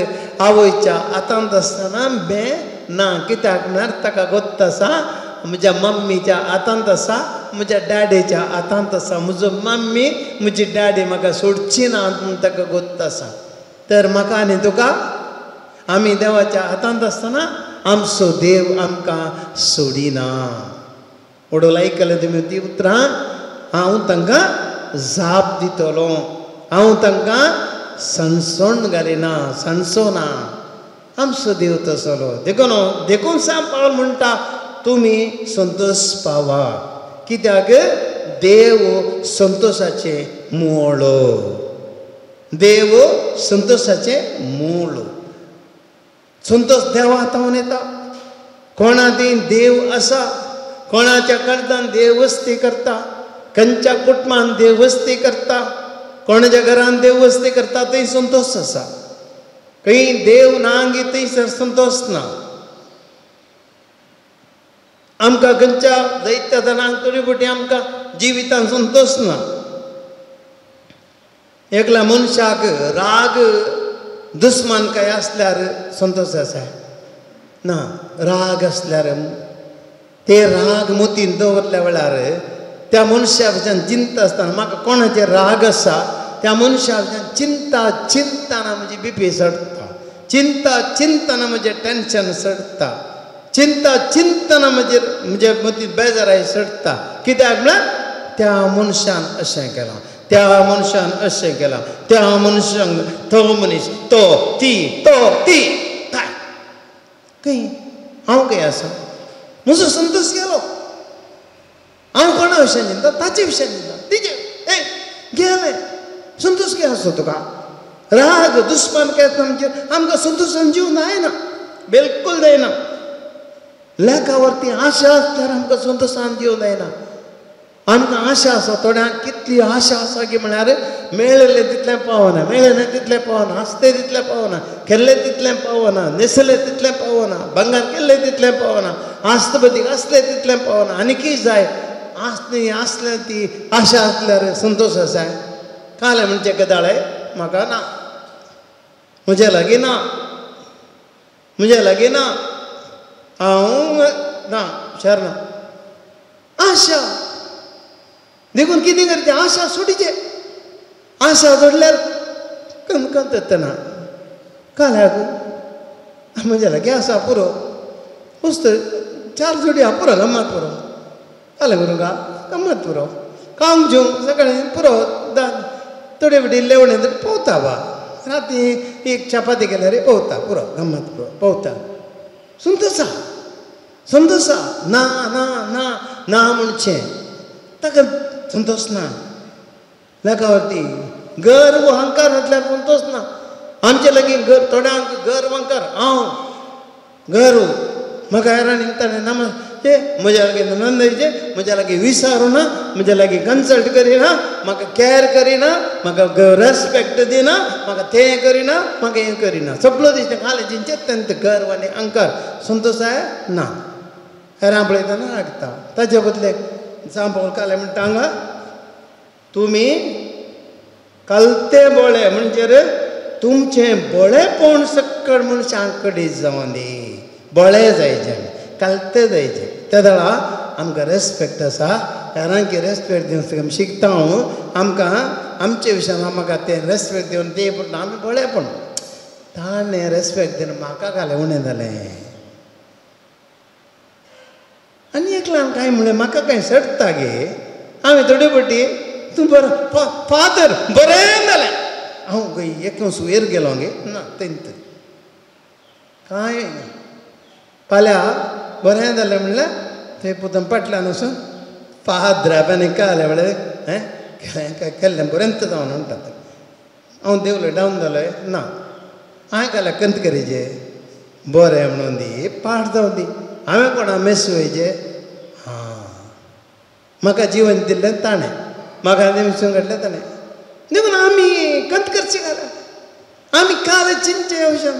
आवयच्या हातांत आसतना बे ना. कित्याक म्हळ्यार ताका गोत्त आसा म्हज्या मम्मीच्या हातांत आसा, म्हज्या डॅडीच्या हातांत आसा, म्हजो मम्मी म्हजी डॅडी म्हाका सोडची ना म्हूण ताका गोत्त आसा. तर म्हाका आनी तुका आमी देवाच्या हातांत आसतना आमचो देव आमकां सोडिना. वडोल आयकलें तुमी ती उतरां? हांव तांकां जाप दितलो, हांव तांकां सणसण घालिना, सणसोना. आमचो देव तसलो. देखून देखून सांग पावल म्हणटा तुमी संतोश पावा. कित्याक देव संतोशाचें मूळ, देव संतोशाचें मूळ. संतोश देवा हातावन येता. कोणा ती देव आसा, कोणाच्या कर्दान देव वस्ती करता, खंयच्या कुटुंबान देव वस्ती करता, कोणाच्या घरान देव वस्ती करता, थंय संतोश आसा. खंय देव ना गी थंयसर संतोश ना. आमकां खंयच्या दैत्या जाणांक थोडी फावटी आमकां जिवितान संतोश ना. एकल्या मनशाक राग दुस्मानकाय आसल्यार संतोश आसा ना. राग आसल्यार ते राग मोतीन दवरल्या वेळार त्या मनशा भितर चिंता आसतना म्हाका कोणाचेर राग आसा त्या मनशा भितर चिंता चिंतना म्हजी बीपी चडटा, चिंता चिंतना म्हजें टेंशन चडटा, चिंता चिंतना म्हजेर म्हजे मतीन बेजाराय चडटा. कित्याक म्हळ्यार त्या मनशान अशें केलां, त्या मनशान अशें केलां, त्या मनशान तो मनीस तो ती तो ती काय खंय हांव खंय आसा, म्हजो संतोश गेलो. हांव कोणा विशयान चिंता, ताचे विशयान चिंता, तिचे ए गेलें संतोश कितें आसतो तुका. राग दुस्मान काय आमचेर आमकां संतोशान जीवन जायना, बिलकूल जायना. लेखा वरती आशा आसल्यार आमकां संतोशान जीवन जायना. आमकां आशा आसा, थोड्यांक कितली आशा आसा की म्हळ्यार मेळिल्लें तितलें पावना, मेळ्ळें तितलें पावना, आसतें तितलें पावना, केल्लें तितलें पावना, न्हेसलें तितलें पावना, भांगर केल्लें तितलें पावना, आस्त बदीक आसलें तितलें पावना, आनी कितें जाय आसली आसलें ती आशा आसल्यार संतोश आसा. कालें म्हणचें गदाळे म्हाका ना, म्हज्या लागीं ना, म्हज्या लागीं ना, हांव ना शर ना. आशा देखून कितें करचें, आशा सोडचें. आशा सोडल्यार कनकन येतना काल्याक म्हज्या लागीं आसा पुरो, वस्त चार जोडी आहा पुरो, गम्मत पुरो, कालें करूं का गम्मत पुरो, काम जेवंक सकाळीं पुरो, थोडे फावटी लेवणे तर पोवता बा, राती एक चपाती केल्यार पोवता पुरो, गम्मत पुरो पोवता. संतोशा संतोशा ना ना ना ना म्हणचें ताका संतोश ना. लेखावरती गर्व अहंकार घातल्यार संतोश ना. आमचे लागीं थोड्यांक गर्व अहंकार, हांव गर्व म्हाका हेरांनी ताणें नमस्ते म्हज्या लागीं नंदयचें, म्हज्या लागीं विचारूं ना, म्हज्या लागीं कन्सल्ट करिना, म्हाका कॅर करिना, म्हाका रेस्पेक्ट दिना, म्हाका तें करिना, म्हाका हें करिना, सगळो दिसता खालें जिंचें गर्व आनी अहंकार. संतोश आहे ना. हेरां पळयतना रागता. ताजे बदले सांपावल कालें म्हणटा हांगा तुमी कलते बोळे म्हणजे तुमचें बळेपण सक्कड मनशां कडेन जावं दी, बळे जायचें, कलते जायचें. त्या वेळा आमकां रेस्पेक्ट आसा, हेरांक रेस्पेक्ट दिवन आमी शिकता. हांव आमकां आमचे विशयान म्हाका तें रेस्पेक्ट दिवन ते पूण आमी बळेपण ताणें रेस्पेक्ट दिवन म्हाका घालें उणें जालें. आनी एकल्यान कांय म्हणलें म्हाका कांय सडटा गे, हांवें थोडे फावटी तूं बरो फादर बरें जालें, हांव खंय एक सुयेर गेलो गे ना तेंत कांय फाल्यां बरें जालें म्हणल्यार थंय पुतान पाटल्यान वचून फादरा आनी कालें म्हणलें हें केल्लें बरेंच जावन म्हणटात. हांव देवलो डावन जालो ना, हांवें काल्यां कंत करीचे बरें म्हणून दी पाठ जावं दी, हांवें कोणा मेस वयचे हां म्हाका जिवन दिल्लें ताणें, म्हाका निमसून घडलें ताणें. देखून आमी कंत करचे घाला, आमी काल चिंतचे विशयान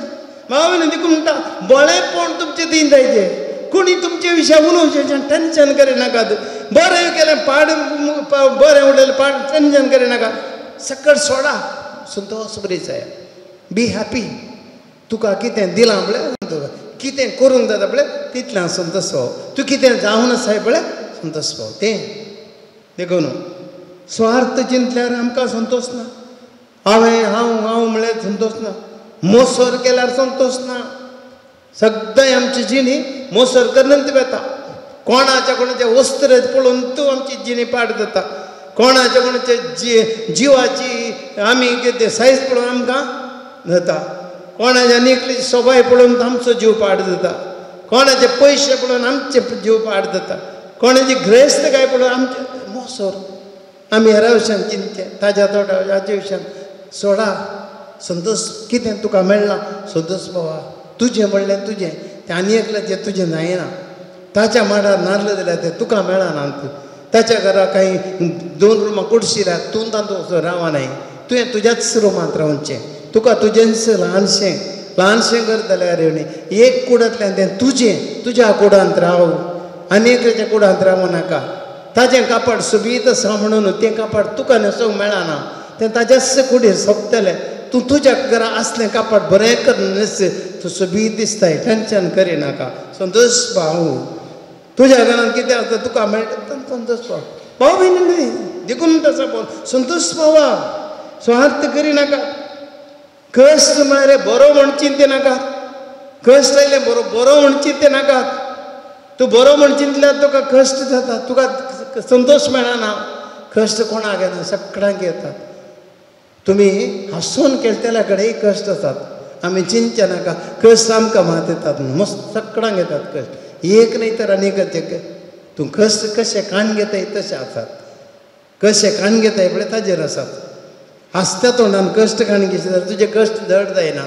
भाव देखून म्हणटा बरेंपण तुमचें दिन जायचें, कोणी तुमचे विशय उलोवचें टेंशन करिनाकात. बरें केलें पाड बरें उलयलें पाड टेंशन करिनाका, सकट सोडा, संतोष बरी जाय, बी हॅपी. तुका कितें दिलां पळय, कितें करूंक जाता पळय तितलें संतोष पाव, तूं कितें जावन आसाय पळय संतोष पाव तें. देखून स्वार्थ चिंतल्यार आमकां संतोष ना, हांवें हांव हांव म्हळ्यार संतोष ना, मोसर केल्यार संतोष ना. सगळें आमची जिणी मोसर करून वता. कोणाच्या कोणाच्या वस्त्र पळोवन तूं आमची जिणी पाड जाता, कोणाच्या कोणाच्या जिवाची आमी कितें सायज पळोवन आमकां जाता, कोणाच्या निकली सोबाय पळोवन आमचो जीव पाड जाता, कोणाचे पयशे पळोवन आमचे जीव पाड जाता, कोणाची ग्रेस्तकाय पळोवन आमचे मोसर. आमी हेरा विशयान चिंतचें, ताज्या तोटा हाज्या विशयान सोडा. संतोष कितें तुका मेळ्ळां संतोष बाबा, तुजें म्हणलें तुजें, तें आनी एकल्याचें तुजें जायना. ताच्या माडार नाल्ल दिल्यार तें तुका मेळना, ताच्या घरा कांय 2 रुमां कुडशी रात तूं तातूंत रावनाय, तुवें तुज्याच रुमांत रावचें, तुका तुजेंच ल्हानशें ल्हानशें घर जाल्यार न्ही एक कुडांतल्यान तें तुजें तुज्या कुडांत राव, आनी एकल्याच्या कुडांत रावूं नाका. ताजें कापड सोबीत आसा म्हणून तें कापड तुका न्हेसूंक मेळना, तें ताज्याच कुडीर सोंपतलें. तूं तुज्या घरा आसलें कापड बरें करून न्हेस, तूं सोबीत दिसताय, टेंशन करिनाका, संतोष भाव. तुज्या घरांत कितें आसता तुका मेळटा संतोष पाव, भाव बी न्हय देखून तसो बोल संतोष पावा, स्वार्थ करिनाका. कश्ट म्हळ्यार बरो म्हण चिंते नाका, कश्ट आयले बरो बरो म्हण चिंते नाका. तूं बरो म्हण चिंतल्यार तुका कश्ट जाता, तुका संतोष मेळना. कश्ट कोणाक येना, सगळ्यांक येतात. तुमी हांसून खेळटल्या कडेन कश्ट आसात, आमी चिंतचे नाका. कश्ट आमकां मात येतात, मस्त सगळ्यांक येतात कश्ट, एक न्हय तर आनी एक. तूं कश्ट कशें काण घेताय तशें आसात, कशें काण घेताय पळय ताजेर आसात. हांसत्या तोंडान कश्ट काण घेतले जाल्यार तुजे कश्ट धड जायना.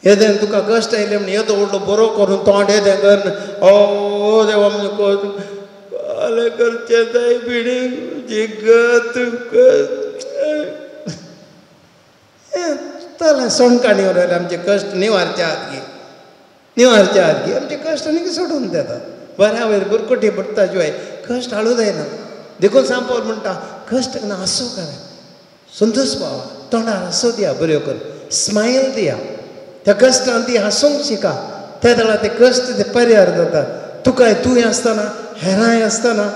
येदें तुका कश्ट आयले म्हण येदो व्हडलो बरो करून तोंड येदें कर, ओ देवा म्हजें करचें जाय बिडी जिगत चल सोणकाणी उरयले आमचे कश्ट निवारचे आहात गी, निवारचे आहात गी, आमचे कश्ट आनी सोडून देतात. बऱ्या वयर बुरकुटी पडटा जिवाय कश्ट हाडूं जायना. देखून सांपोल म्हणटा कश्ट ना हांसो करा, संतोष पावा, तोंडार हांसो दिया, बऱ्यो कर स्मायल दिया, त्या कश्टान ती हांसूंक शिका. त्या वेळार ते कश्ट ते पर्यार जाता. तुकाय तूंय आसतना हेरांय आसतना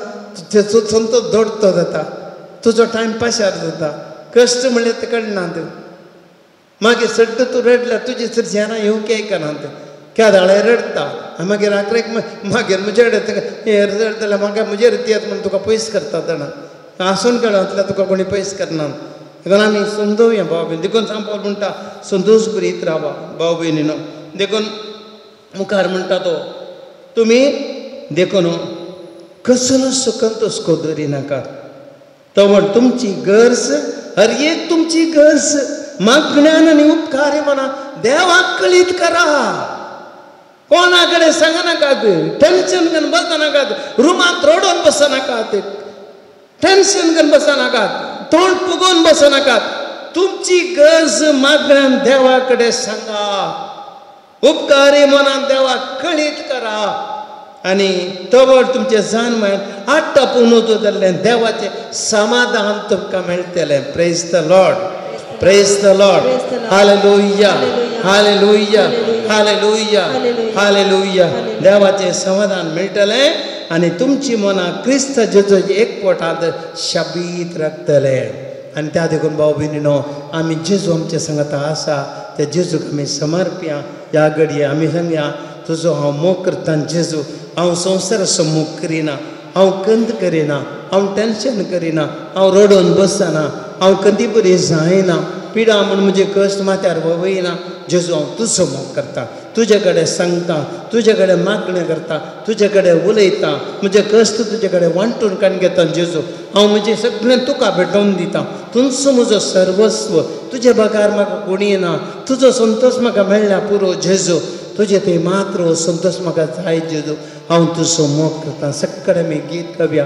तेचो संतोष दोडतो जाता, तुजो टायम पाशार जाता. कश्ट म्हणल्यार ते कळना. मागीर सड्ड तूं रडल्यार तुजे चडशीं हेरां येवंक आयकनात, केदाळे रडटा मागीर आखरेक मागीर म्हजे कडेन हे रडटले म्हाका म्हजेर येत म्हूण तुका पयस करता जाणा. हांसून खेळांतल्यार तुका कोणी पयस करना. देखून आमी समजोवया भाव भयण. देखून सांपाल म्हणटा संतोष करीत रावा भाव भयणीनो. देखून मुखार म्हणटा तो तुमी देखून कसलो कंतोस दवरिनाका. तो म्हण तुमची गरज हर एक तुमची गरज मागण्यान आनी उपकार म्हणा देवाक कळीत करा. कोणा कडेन सांगनाकात, टेंशन घेवन बसनाकात, रुमांत रडोवन बसनाकात, टेंशन घेवन बसनाकात, तोंड फुगोवन बसनाकात. तुमची गरज मागण्यान देवा कडेन सांगा, उपकारी मनान देवाक कळीत करा. आनी तवळ तुमचें जान मायन आट्टा पुनवतो जाल्लें देवाचें समाधान तुमकां मेळटलें. Praise the Lord, praise the Lord. Hallelujah, hallelujah, hallelujah, hallelujah. देवाचें समाधान मेळटलें आनी तुमची मनां क्रिस्त जेजूचे एकवटांत शाबीत राखतले. आनी त्या देखून भाव भयणीनो आमी जेजू आमचे सांगता आसा त्या जेजूक आमी समर्पया. ह्या घडये आमी सांगया तुजो हांव मोग करता जेजू, हांव संवसाराचो मोग करिना, हांव कंत करिना, हांव टेंशन करिना, हांव रडोवन बसना, हांव कंती बरी जायना, पिडा म्हूण म्हजे कश्ट माथ्यार वयना. जेजू हांव तुजो मोग करता, तुजे कडेन सांगता, तुजे कडेन मागणें करता, तुजे कडेन उलयता, म्हजे कश्ट तुजे कडेन वांटून काडून घेता. जेजू हांव म्हजें सगळें तुका भेटोवन दिता, तुमचो म्हजो सर्वस्व, तुजे बगार म्हाका कोणी ना, तुजो संतोष म्हाका मेळ्ळ्या पुरो. जेजू तुजें थंय मात्र संतोष म्हाका जाय. जेजू हांव तुजो मोग करता. सगळे आमी गीत गावया,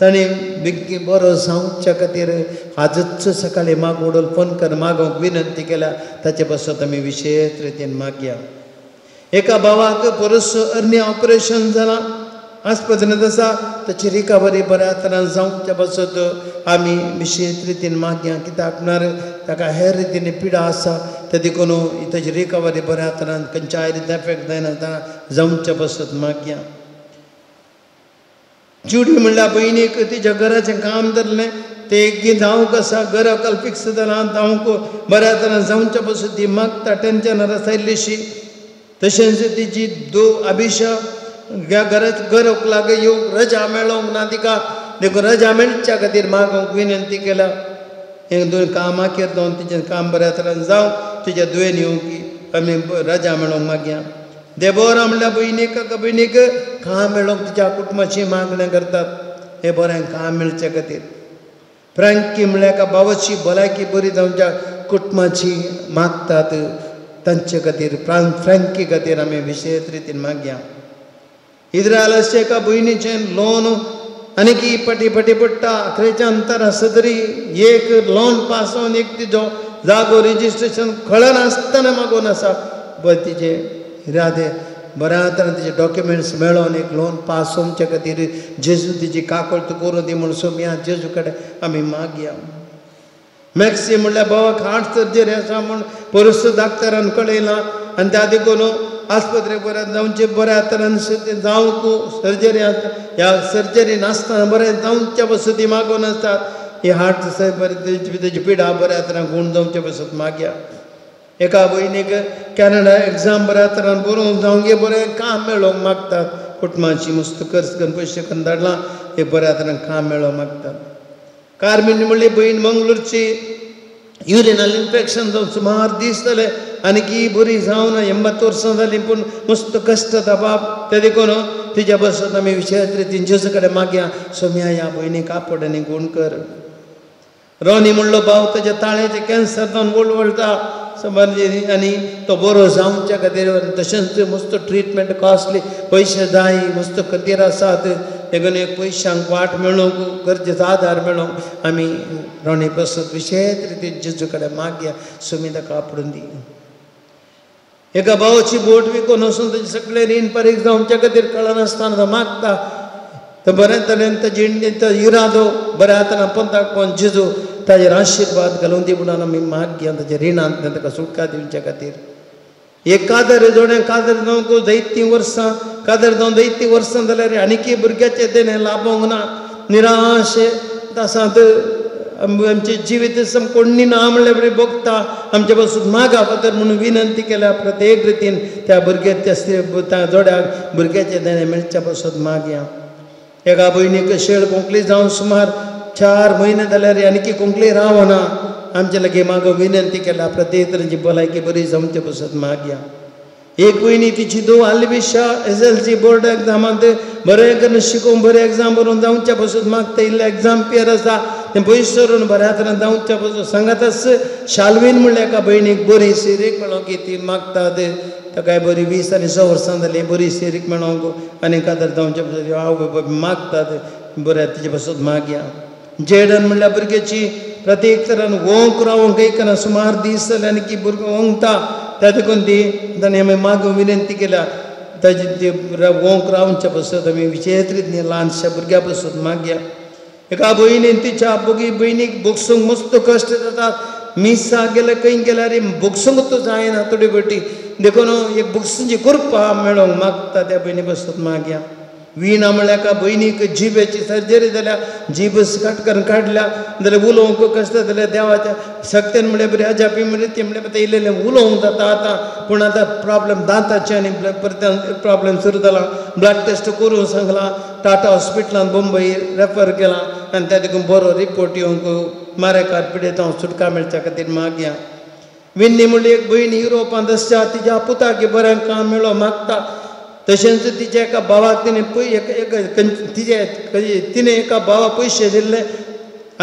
ताणें बेगीन बरो जावच्या खातीर आजच सकाळीं मागोडोल फोन कर मागोवंक विनंती केल्या ताचे पासत आमी विशेश रितीन मागया. एका भावाक परस अर्नी ऑपरेशन जालां आस्पत्रेंत आसा ताची रिकवरी बऱ्या तरान जावच्या पासत आमी विशेश रितीन मागया. कित्याक म्हळ्यार ताका हेर रितीन पिडा आसा ते देखून ताची रिकवरी बऱ्या तरान खंयच्याय रितीन एफेक्ट जायनासतना जावच्या पासत मागया. जुडी म्हणल्यार भयणीक तिच्या घराचें काम धरलें तें एक धांवक आसा घरा काल फिक्स जालां धांवक बऱ्या तरान जावच्या पासून ती मागता टेंशनार आसा इल्लीशी. तशेंच तिची दो अभिशा ह्या घरात घराक लागू येवंक रजा मेळोंक ना तिका देखून रजा मेळच्या खातीर मागोवंक विनंती केल्या. एक दोन कामां केर जावन तिचें काम बऱ्या तरान जावं तिच्या दुयेन येवंक आमी रजा मेळोवंक मागया. देबोरा म्हणल्यार भयणीक भयणीक काम मेळोवंक तिच्या कुटुंबाची मागण्या करतात हे बरें काम मेळचे खातीर. फ्रँकी म्हणल्यार एका भावाची भलायकी बरी जावच्या कुटुंबाची मागतात तांचे खातीर फ्रँकी खातीर आमी विशेश रितीन मागया. इज्रायलाच्या एका भयणीचें लोन आनीक फाटी फाटी पडटा अखरेच्या अंतर आसा तरी एक लोन पास जावन एक तिजो जागो रजिस्ट्रेशन कळनासतना मागून आसा बरें तिचे इरादे बऱ्या तरान तिचे डॉक्युमेंट्स मेळोवन एक लोन पास जावचे खातीर जेजू तिची काकळत करूं दी म्हूण सोमया जेजू कडेन आमी मागया. मॅक्सी म्हणल्यार भावाक हार्ट सर्जरी आसा म्हूण परस डाक्टरान कळयलां आनी त्या देखून आस्पत्रेक बऱ्या जावचे बऱ्या तरान जावंक सर्जरी आसता ह्या सर्जरी नासतना बरें जावच्या पासून ती मागून आसतात ही हार्ट बरें तेजी पिडा बऱ्या तरान गूण जावचे पासून मागया. एका भयणीक कॅनडा एग्जाम बऱ्या तरान बरोवंक जावंक बरें काम मेळोवंक मागतात कुटुंबाची मस्त खर्च करून पयशे करून धाडलां हे बऱ्या तरान काम मेळोवंक मागतात. कार्मीन म्हणली भयण मंगळूरची युरिनल इन्फेक्शन जावन सुमार दीस जाले आनी की बरी जावना 80 वर्सां जालीं पूण मस्त कश्ट जाता बाप ते देखून तिच्या बसत आमी विशेश रितीन जेजू कडेन मागया सोम्या ह्या भयणीक आपोड आनी गूण कर. रोनी म्हणलो भाव ताच्या ताळ्याचें कॅन्सर जावन वळवळटा आनी तो बरो जावच्या खातीर तशेंच मस्त ट्रिटमेंट कॉस्टली पयशे जाय मस्त खातीर आसात देखून एक पयशांक वाट मेळोवंक गरजेचो आदार मेळोवंक आमी रोनी प्रसाद विशेश रितीन जेजू कडेन मागया सुमी ताका आपडून दी. एका भावाची बोट विकून वचून ताजें सगळें रीण फारीक जावच्या खातीर कळनासतना तो मागता तो बऱ्या तरेन ताजी तो इरादो बऱ्या तरान पंताक कोण जेजू ताजेर आशिर्वाद घालून दी म्हणून आमी मागया ताच्या रिणांतल्यान ताका सुटका दिवच्या खातीर. एक कादर जोडें कादर जावंक जायतीं वर्सां कादर जावन जायतीं वर्सां जाल्यार आनीकय भुरग्याचें देणें लाभोंक ना निराशे आसात आमचें जिवीत कोण्णी ना म्हणल्यार बरें भोगता आमचे पासून मागा फातर म्हणून विनंती केल्या प्रत्येक रितीन त्या भुरग्याच्या त्या जोड्याक भुरग्याचें देणें मेळच्या पासून मागया. एका भयणीक शेळ कोंकली जावन सुमार 4 म्हयने जाल्यार आनीक कोंकली रावना आमचे लागीं मागो विनंती केल्या प्रत्येक तरेची भलायकी बरी जावचे पासून मागया. एक भयणी तिची दो आल्विशा SLC board एग्जामांत बरें करून शिकोवन बरें एग्जाम बरोवन जावच्या पासून मागता इल्लें एग्जाम पियर आसा तें पयस सरून बऱ्या तरान जावच्या पासून सांगातच शालवीन म्हणल्यार एका भयणीक बरी सिरीक मेळोंक की ती मागता ताकाय बरी 20 आनी 6 वर्सां जालीं बरी सिरीक मेळोंक आनी कादर जावच्या पासून आवय मागतात बऱ्या तिचे पासून मागया. जेडन म्हणल्यार भुरग्याची प्रत्येक तरान वोंक रावंक एकना सुमार दीस जाले आनी की भुरगो वोंकता त्या देखून ती ताणें आमी मागून विनंती केल्या ताजी ती वोंक रावच्या पासून आमी विशेश रितीन ल्हानशा भुरग्या पासून मागया. एका भयणीन तिच्या भयणीक बोगसूंक मस्त कश्ट जातात मिसा गेल्यार खंय गेल्यार बोगसूंक तो जायना थोडी भटी देखून एक बोगसूंची कृपा मेळोवंक मागता त्या भयणी पासून मागया. वीणा म्हणल्यार एका भयणीक जिबेची सर्जरी जाल्या जीब कट करून काडल्या जाल्यार उलोवंक कश्ट जाल्यार देवाच्या शक्तेन म्हणल्यार बरी अजापी म्हणल्यार ती म्हणल्यार आतां इल्लें उलोवंक जाता आतां पूण आतां प्रॉब्लम दांताचे आनी परत प्रॉब्लम सुरू जाला ब्लड टेस्ट करूंक सांगलां टाटा हॉस्पिटलान मुंबय रेफर केलां आनी त्या देखून बरो रिपोर्ट येवंक मारेकार पिडेत हांव सुटका मेळच्या खातीर मागया. विन्नी म्हणली एक भयण युरोपांत आसता तिच्या पुताक बरें काम मेळो मागता तशेंच तिच्या एका भावाक तिणें तिणें एका भावाक पयशे दिल्ले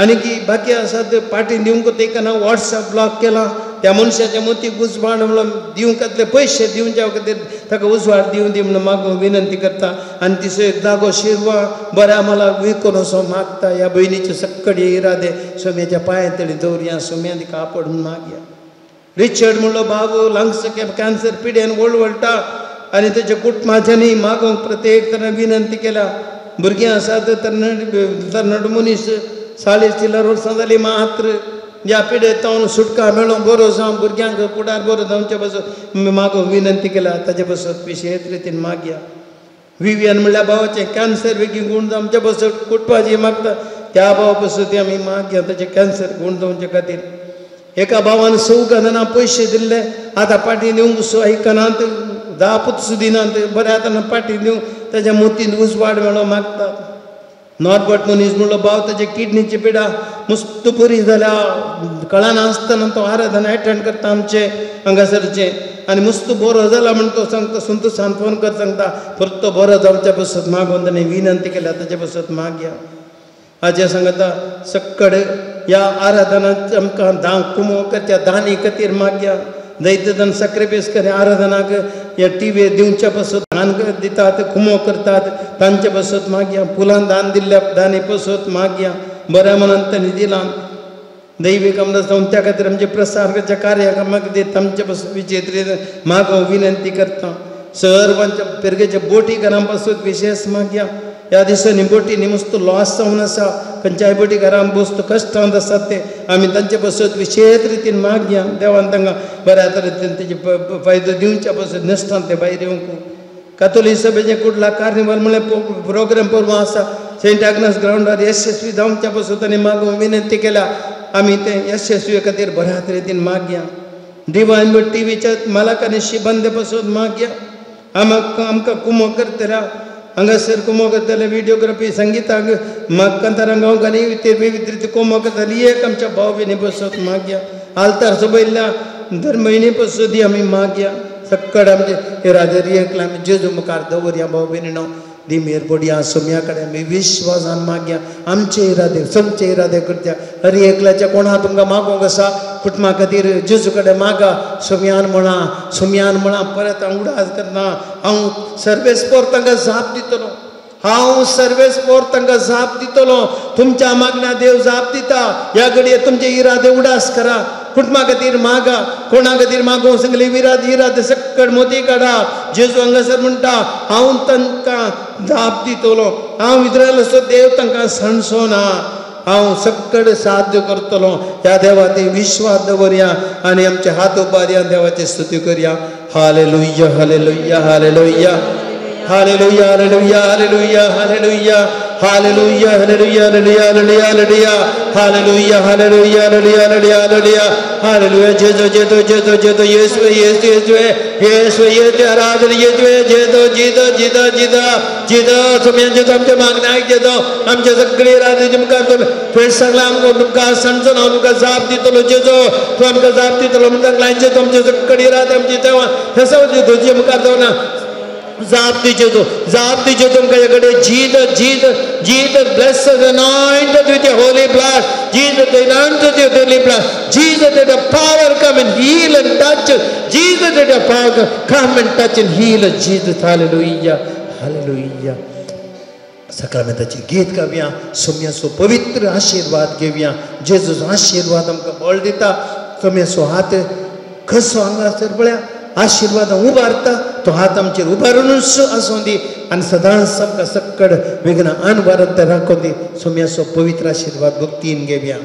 आनी की बाकी आसा ते पाटी दिवंक तेका ना वॉट्सएप ब्लॉक केला त्या मनशाच्या मोतीक उजवाड म्हणून दिवंक खातले पयशे दिवच्या खातीर ताका उजवाड दिवं दी म्हणून मागूंक विनंती करता. आनी तिचो एक जागो शिरवा बऱ्या मला विकून असो मागता. ह्या भयणीचे सक्कडी इरादे सोम्याच्या पांया तडी दवरया, सोम्या तिका आपड म्हणून मागया. रिचर्ड म्हणलो बाबू लंग्स कॅन्सर पिड्यान वळवळटा आनी तेच्या कुटुंबाच्यांनी मागूंक प्रत्येक तरेन विनंती केल्या. भुरगीं आसात तरणाटो मनीस 40 चिल्लर वर्सां जालीं मात्र ह्या पिडेत तावन सुटका मेळों बरो जावं भुरग्यांक फुडार बरो जावचे पासून मागूंक विनंती केल्या. ताजे पासून विशेश रितीन मागया. विवियन म्हणल्यार भावाचें कॅन्सर बेगीन गूण जावचे पासून कुटपाची मागता त्या भावा पासून ती आमी मागया ताचें कॅन्सर गूण जावचे खातीर. एका भावान 4 जाणां पयशे दिल्ले आतां पाटी दिवंक सो आयकनात, 10 दिनात बऱ्या आतां पाटी दिवंक ताच्या मोतीन उजवाड मेळो मागता. नॉर्बर्ट मनीस म्हणलो भाव ताचे किडनीची पिडा मस्त बरी जाल्या कळना आसतना तो आराधना एटेंड करता आमचे हांगासरचें आनी मस्त बरो जाला म्हण तो सांगता. संतोषान फोन कर सांगता परत तो बरो जावच्या पासत मागून ताणें विनंती केल्या ताचे पासत मागया. आजे सांगता सक्कड ह्या आराधनात आमकां दां कुमो करच्या दानी खातीर मागया. दैतदान सॅक्रिफायस कर आराधनाक ह्या टिव्हीर दिवच्या पासत दान दितात कुमो करतात तांचे पासत मागया. फुलां दान दिल्ल्या दानी पासत मागया. बऱ्या मनान तांणी दिलां दैवी कामदार जावन त्या खातीर आमचे प्रसार करच्या कार्य खातीर तांचे पासून विजेत्री मागो विनंती करता. सर्वांच्या पिरगेच्या बोटी घरां पासून विशेष मागया. ह्या दिसांनी बोटींनी मस्त लॉस जावन आसा, खंयच्याय बोटी घरान बसतो कश्टांत आसात ते आमी तांचे पासून विशेष रितीन मागया. देवान तांकां बऱ्या तरेन तेजे फायदो दिवच्या पासून नश्टान ते भायर येवंक. कातोली सभेचें कुडला कार्निवल म्हणल्यार प्रोग्राम परवां आसा सेंट आग्नेस ग्रावंडार यशस्वी जावच्या पासून तांणी मागूंक विनंती केल्या. आमी तें यशस्वी खातीर बऱ्या रितीन मागया. डिवायन टिवीच्या मालकांनी शिबंदे पासून मागया. आमकां कुमो करतल्या हांगासर कुमो करतले विडियोग्राफी संगिताक कांतारां गांवकांनी ते विविध रिती कुमो करतली एक आमच्या भाव भयणी पासून मागया. आल्तार सोबयल्ल्या दर म्हयने पासून ती आमी मागया. सक्कड आमचे राजरी एकला आमी जेजू मुखार दवरया भाव भयणीनो दी मेर पडया सोम्या कडेन आमी विश्वासान मागया. आमचे इरादे समचे इरादे करत्या हर एकल्याच्या कोणा तुमकां मागूंक आसा कुटुंबा खातीर जेजू कडेन मागा. सोम्यान म्हणा सोम्यान म्हणा परत हांव उडास करना हांव सर्वेस्पोर तांकां जाप दितलो, हांव सर्वेस्पोर तांकां जाप दितलो. तुमच्या मागण्या देव जाप दिता. ह्या घडये तुमचे इरादे उडास करा. कुटुंबा खातीर मागा, कोणा खातीर मागूंक सांगले विराद इरादे सक्कड मोती काडा. जेजू हांगासर म्हणटा हांव तांकां जाप दितलो, हांव इस्रायलाचो देव तांकां सांडचो ना, हांव सक्कड साध्य करतलो. ह्या देवा ते विश्वास दवरया आनी आमचे हात उबारया देवाची स्तुती करया. Hallelujah hallelujah hallelujah hallelujah hallelujah hallelujah hallelujah hallelujah hallelujah hallelujah hallelujah hallelujah hallelujah hallelujah hallelujah hallelujah hallelujah. Jeju Jeju Jeju Jeju येशू येशू येशू येशू येशू आराधना येशू जेजो जिदो जिदो जिदो जिदो सोम्या जेजो आमच्या मागण्याक जेजो आमच्या सगळी राजाचे मुखार तुवें सांगलां आमकां तुमकां सांगचो ना तुमकां जाप दितलो जेजो तूं आमकां जाप दितलो म्हणून सांगलां जेजो आमचे सगळी रात आमची तेव्हा तसो तुजे मुखार जावन जाप दिचे तूं जाप दिचे तुमकां कडेन. Jesus Jesus Jesus bless us anointed with your holy blood. Jesus anointed with your holy blood. Jesus let your power come and heal and touch us. Jesus let your power come and touch and heal us. Jesus hallelujah hallelujah. सक्रामेंताचें गीत गावया, सोम्याचो पवित्र आशिर्वाद घेवया. जेजूचो आशिर्वाद आमकां बळ दिता. सोम्याचो हात कसो हांगासर पळया आशिर्वाद उबारता तो हात आमचेर उबारूनच आसूं दी आनी सदांच आमकां सक्कड विघ्न अनवारत राखूं दी. सोम्याचो पवित्र आशिर्वाद भक्तीन घेवया.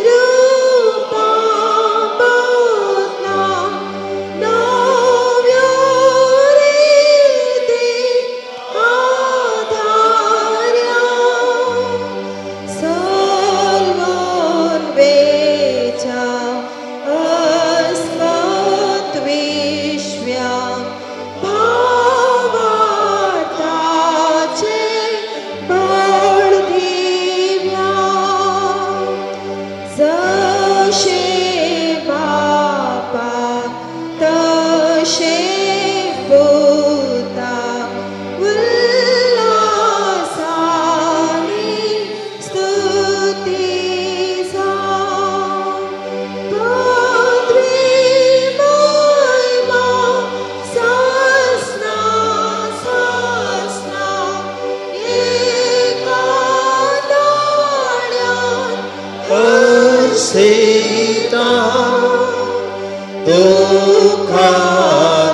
Rupa अर्सिता तुका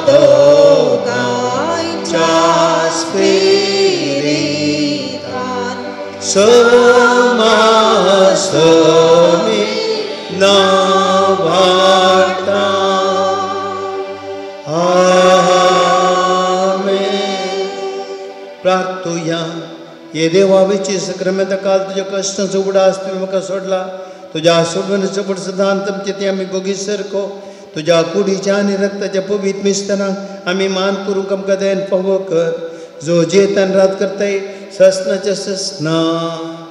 दोगांयच्या स्पिरितान समासमी नावाटा. आमेन. प्रार्थुया. ये देवा विची सक्रमेंता काल तुज्या कश्टांचो उगडास तुवें म्हाका सोडला. तुज्या सोडवणेचो सदांत आमचे ते आमी भोगी सारको तुज्या कुडीच्या आनी रक्ताच्या पवित्र मिस्तरांक आमी मान करूंक आमकां दयेन फावो कर, जो जेतान रात करताय ससनाच्या ससना.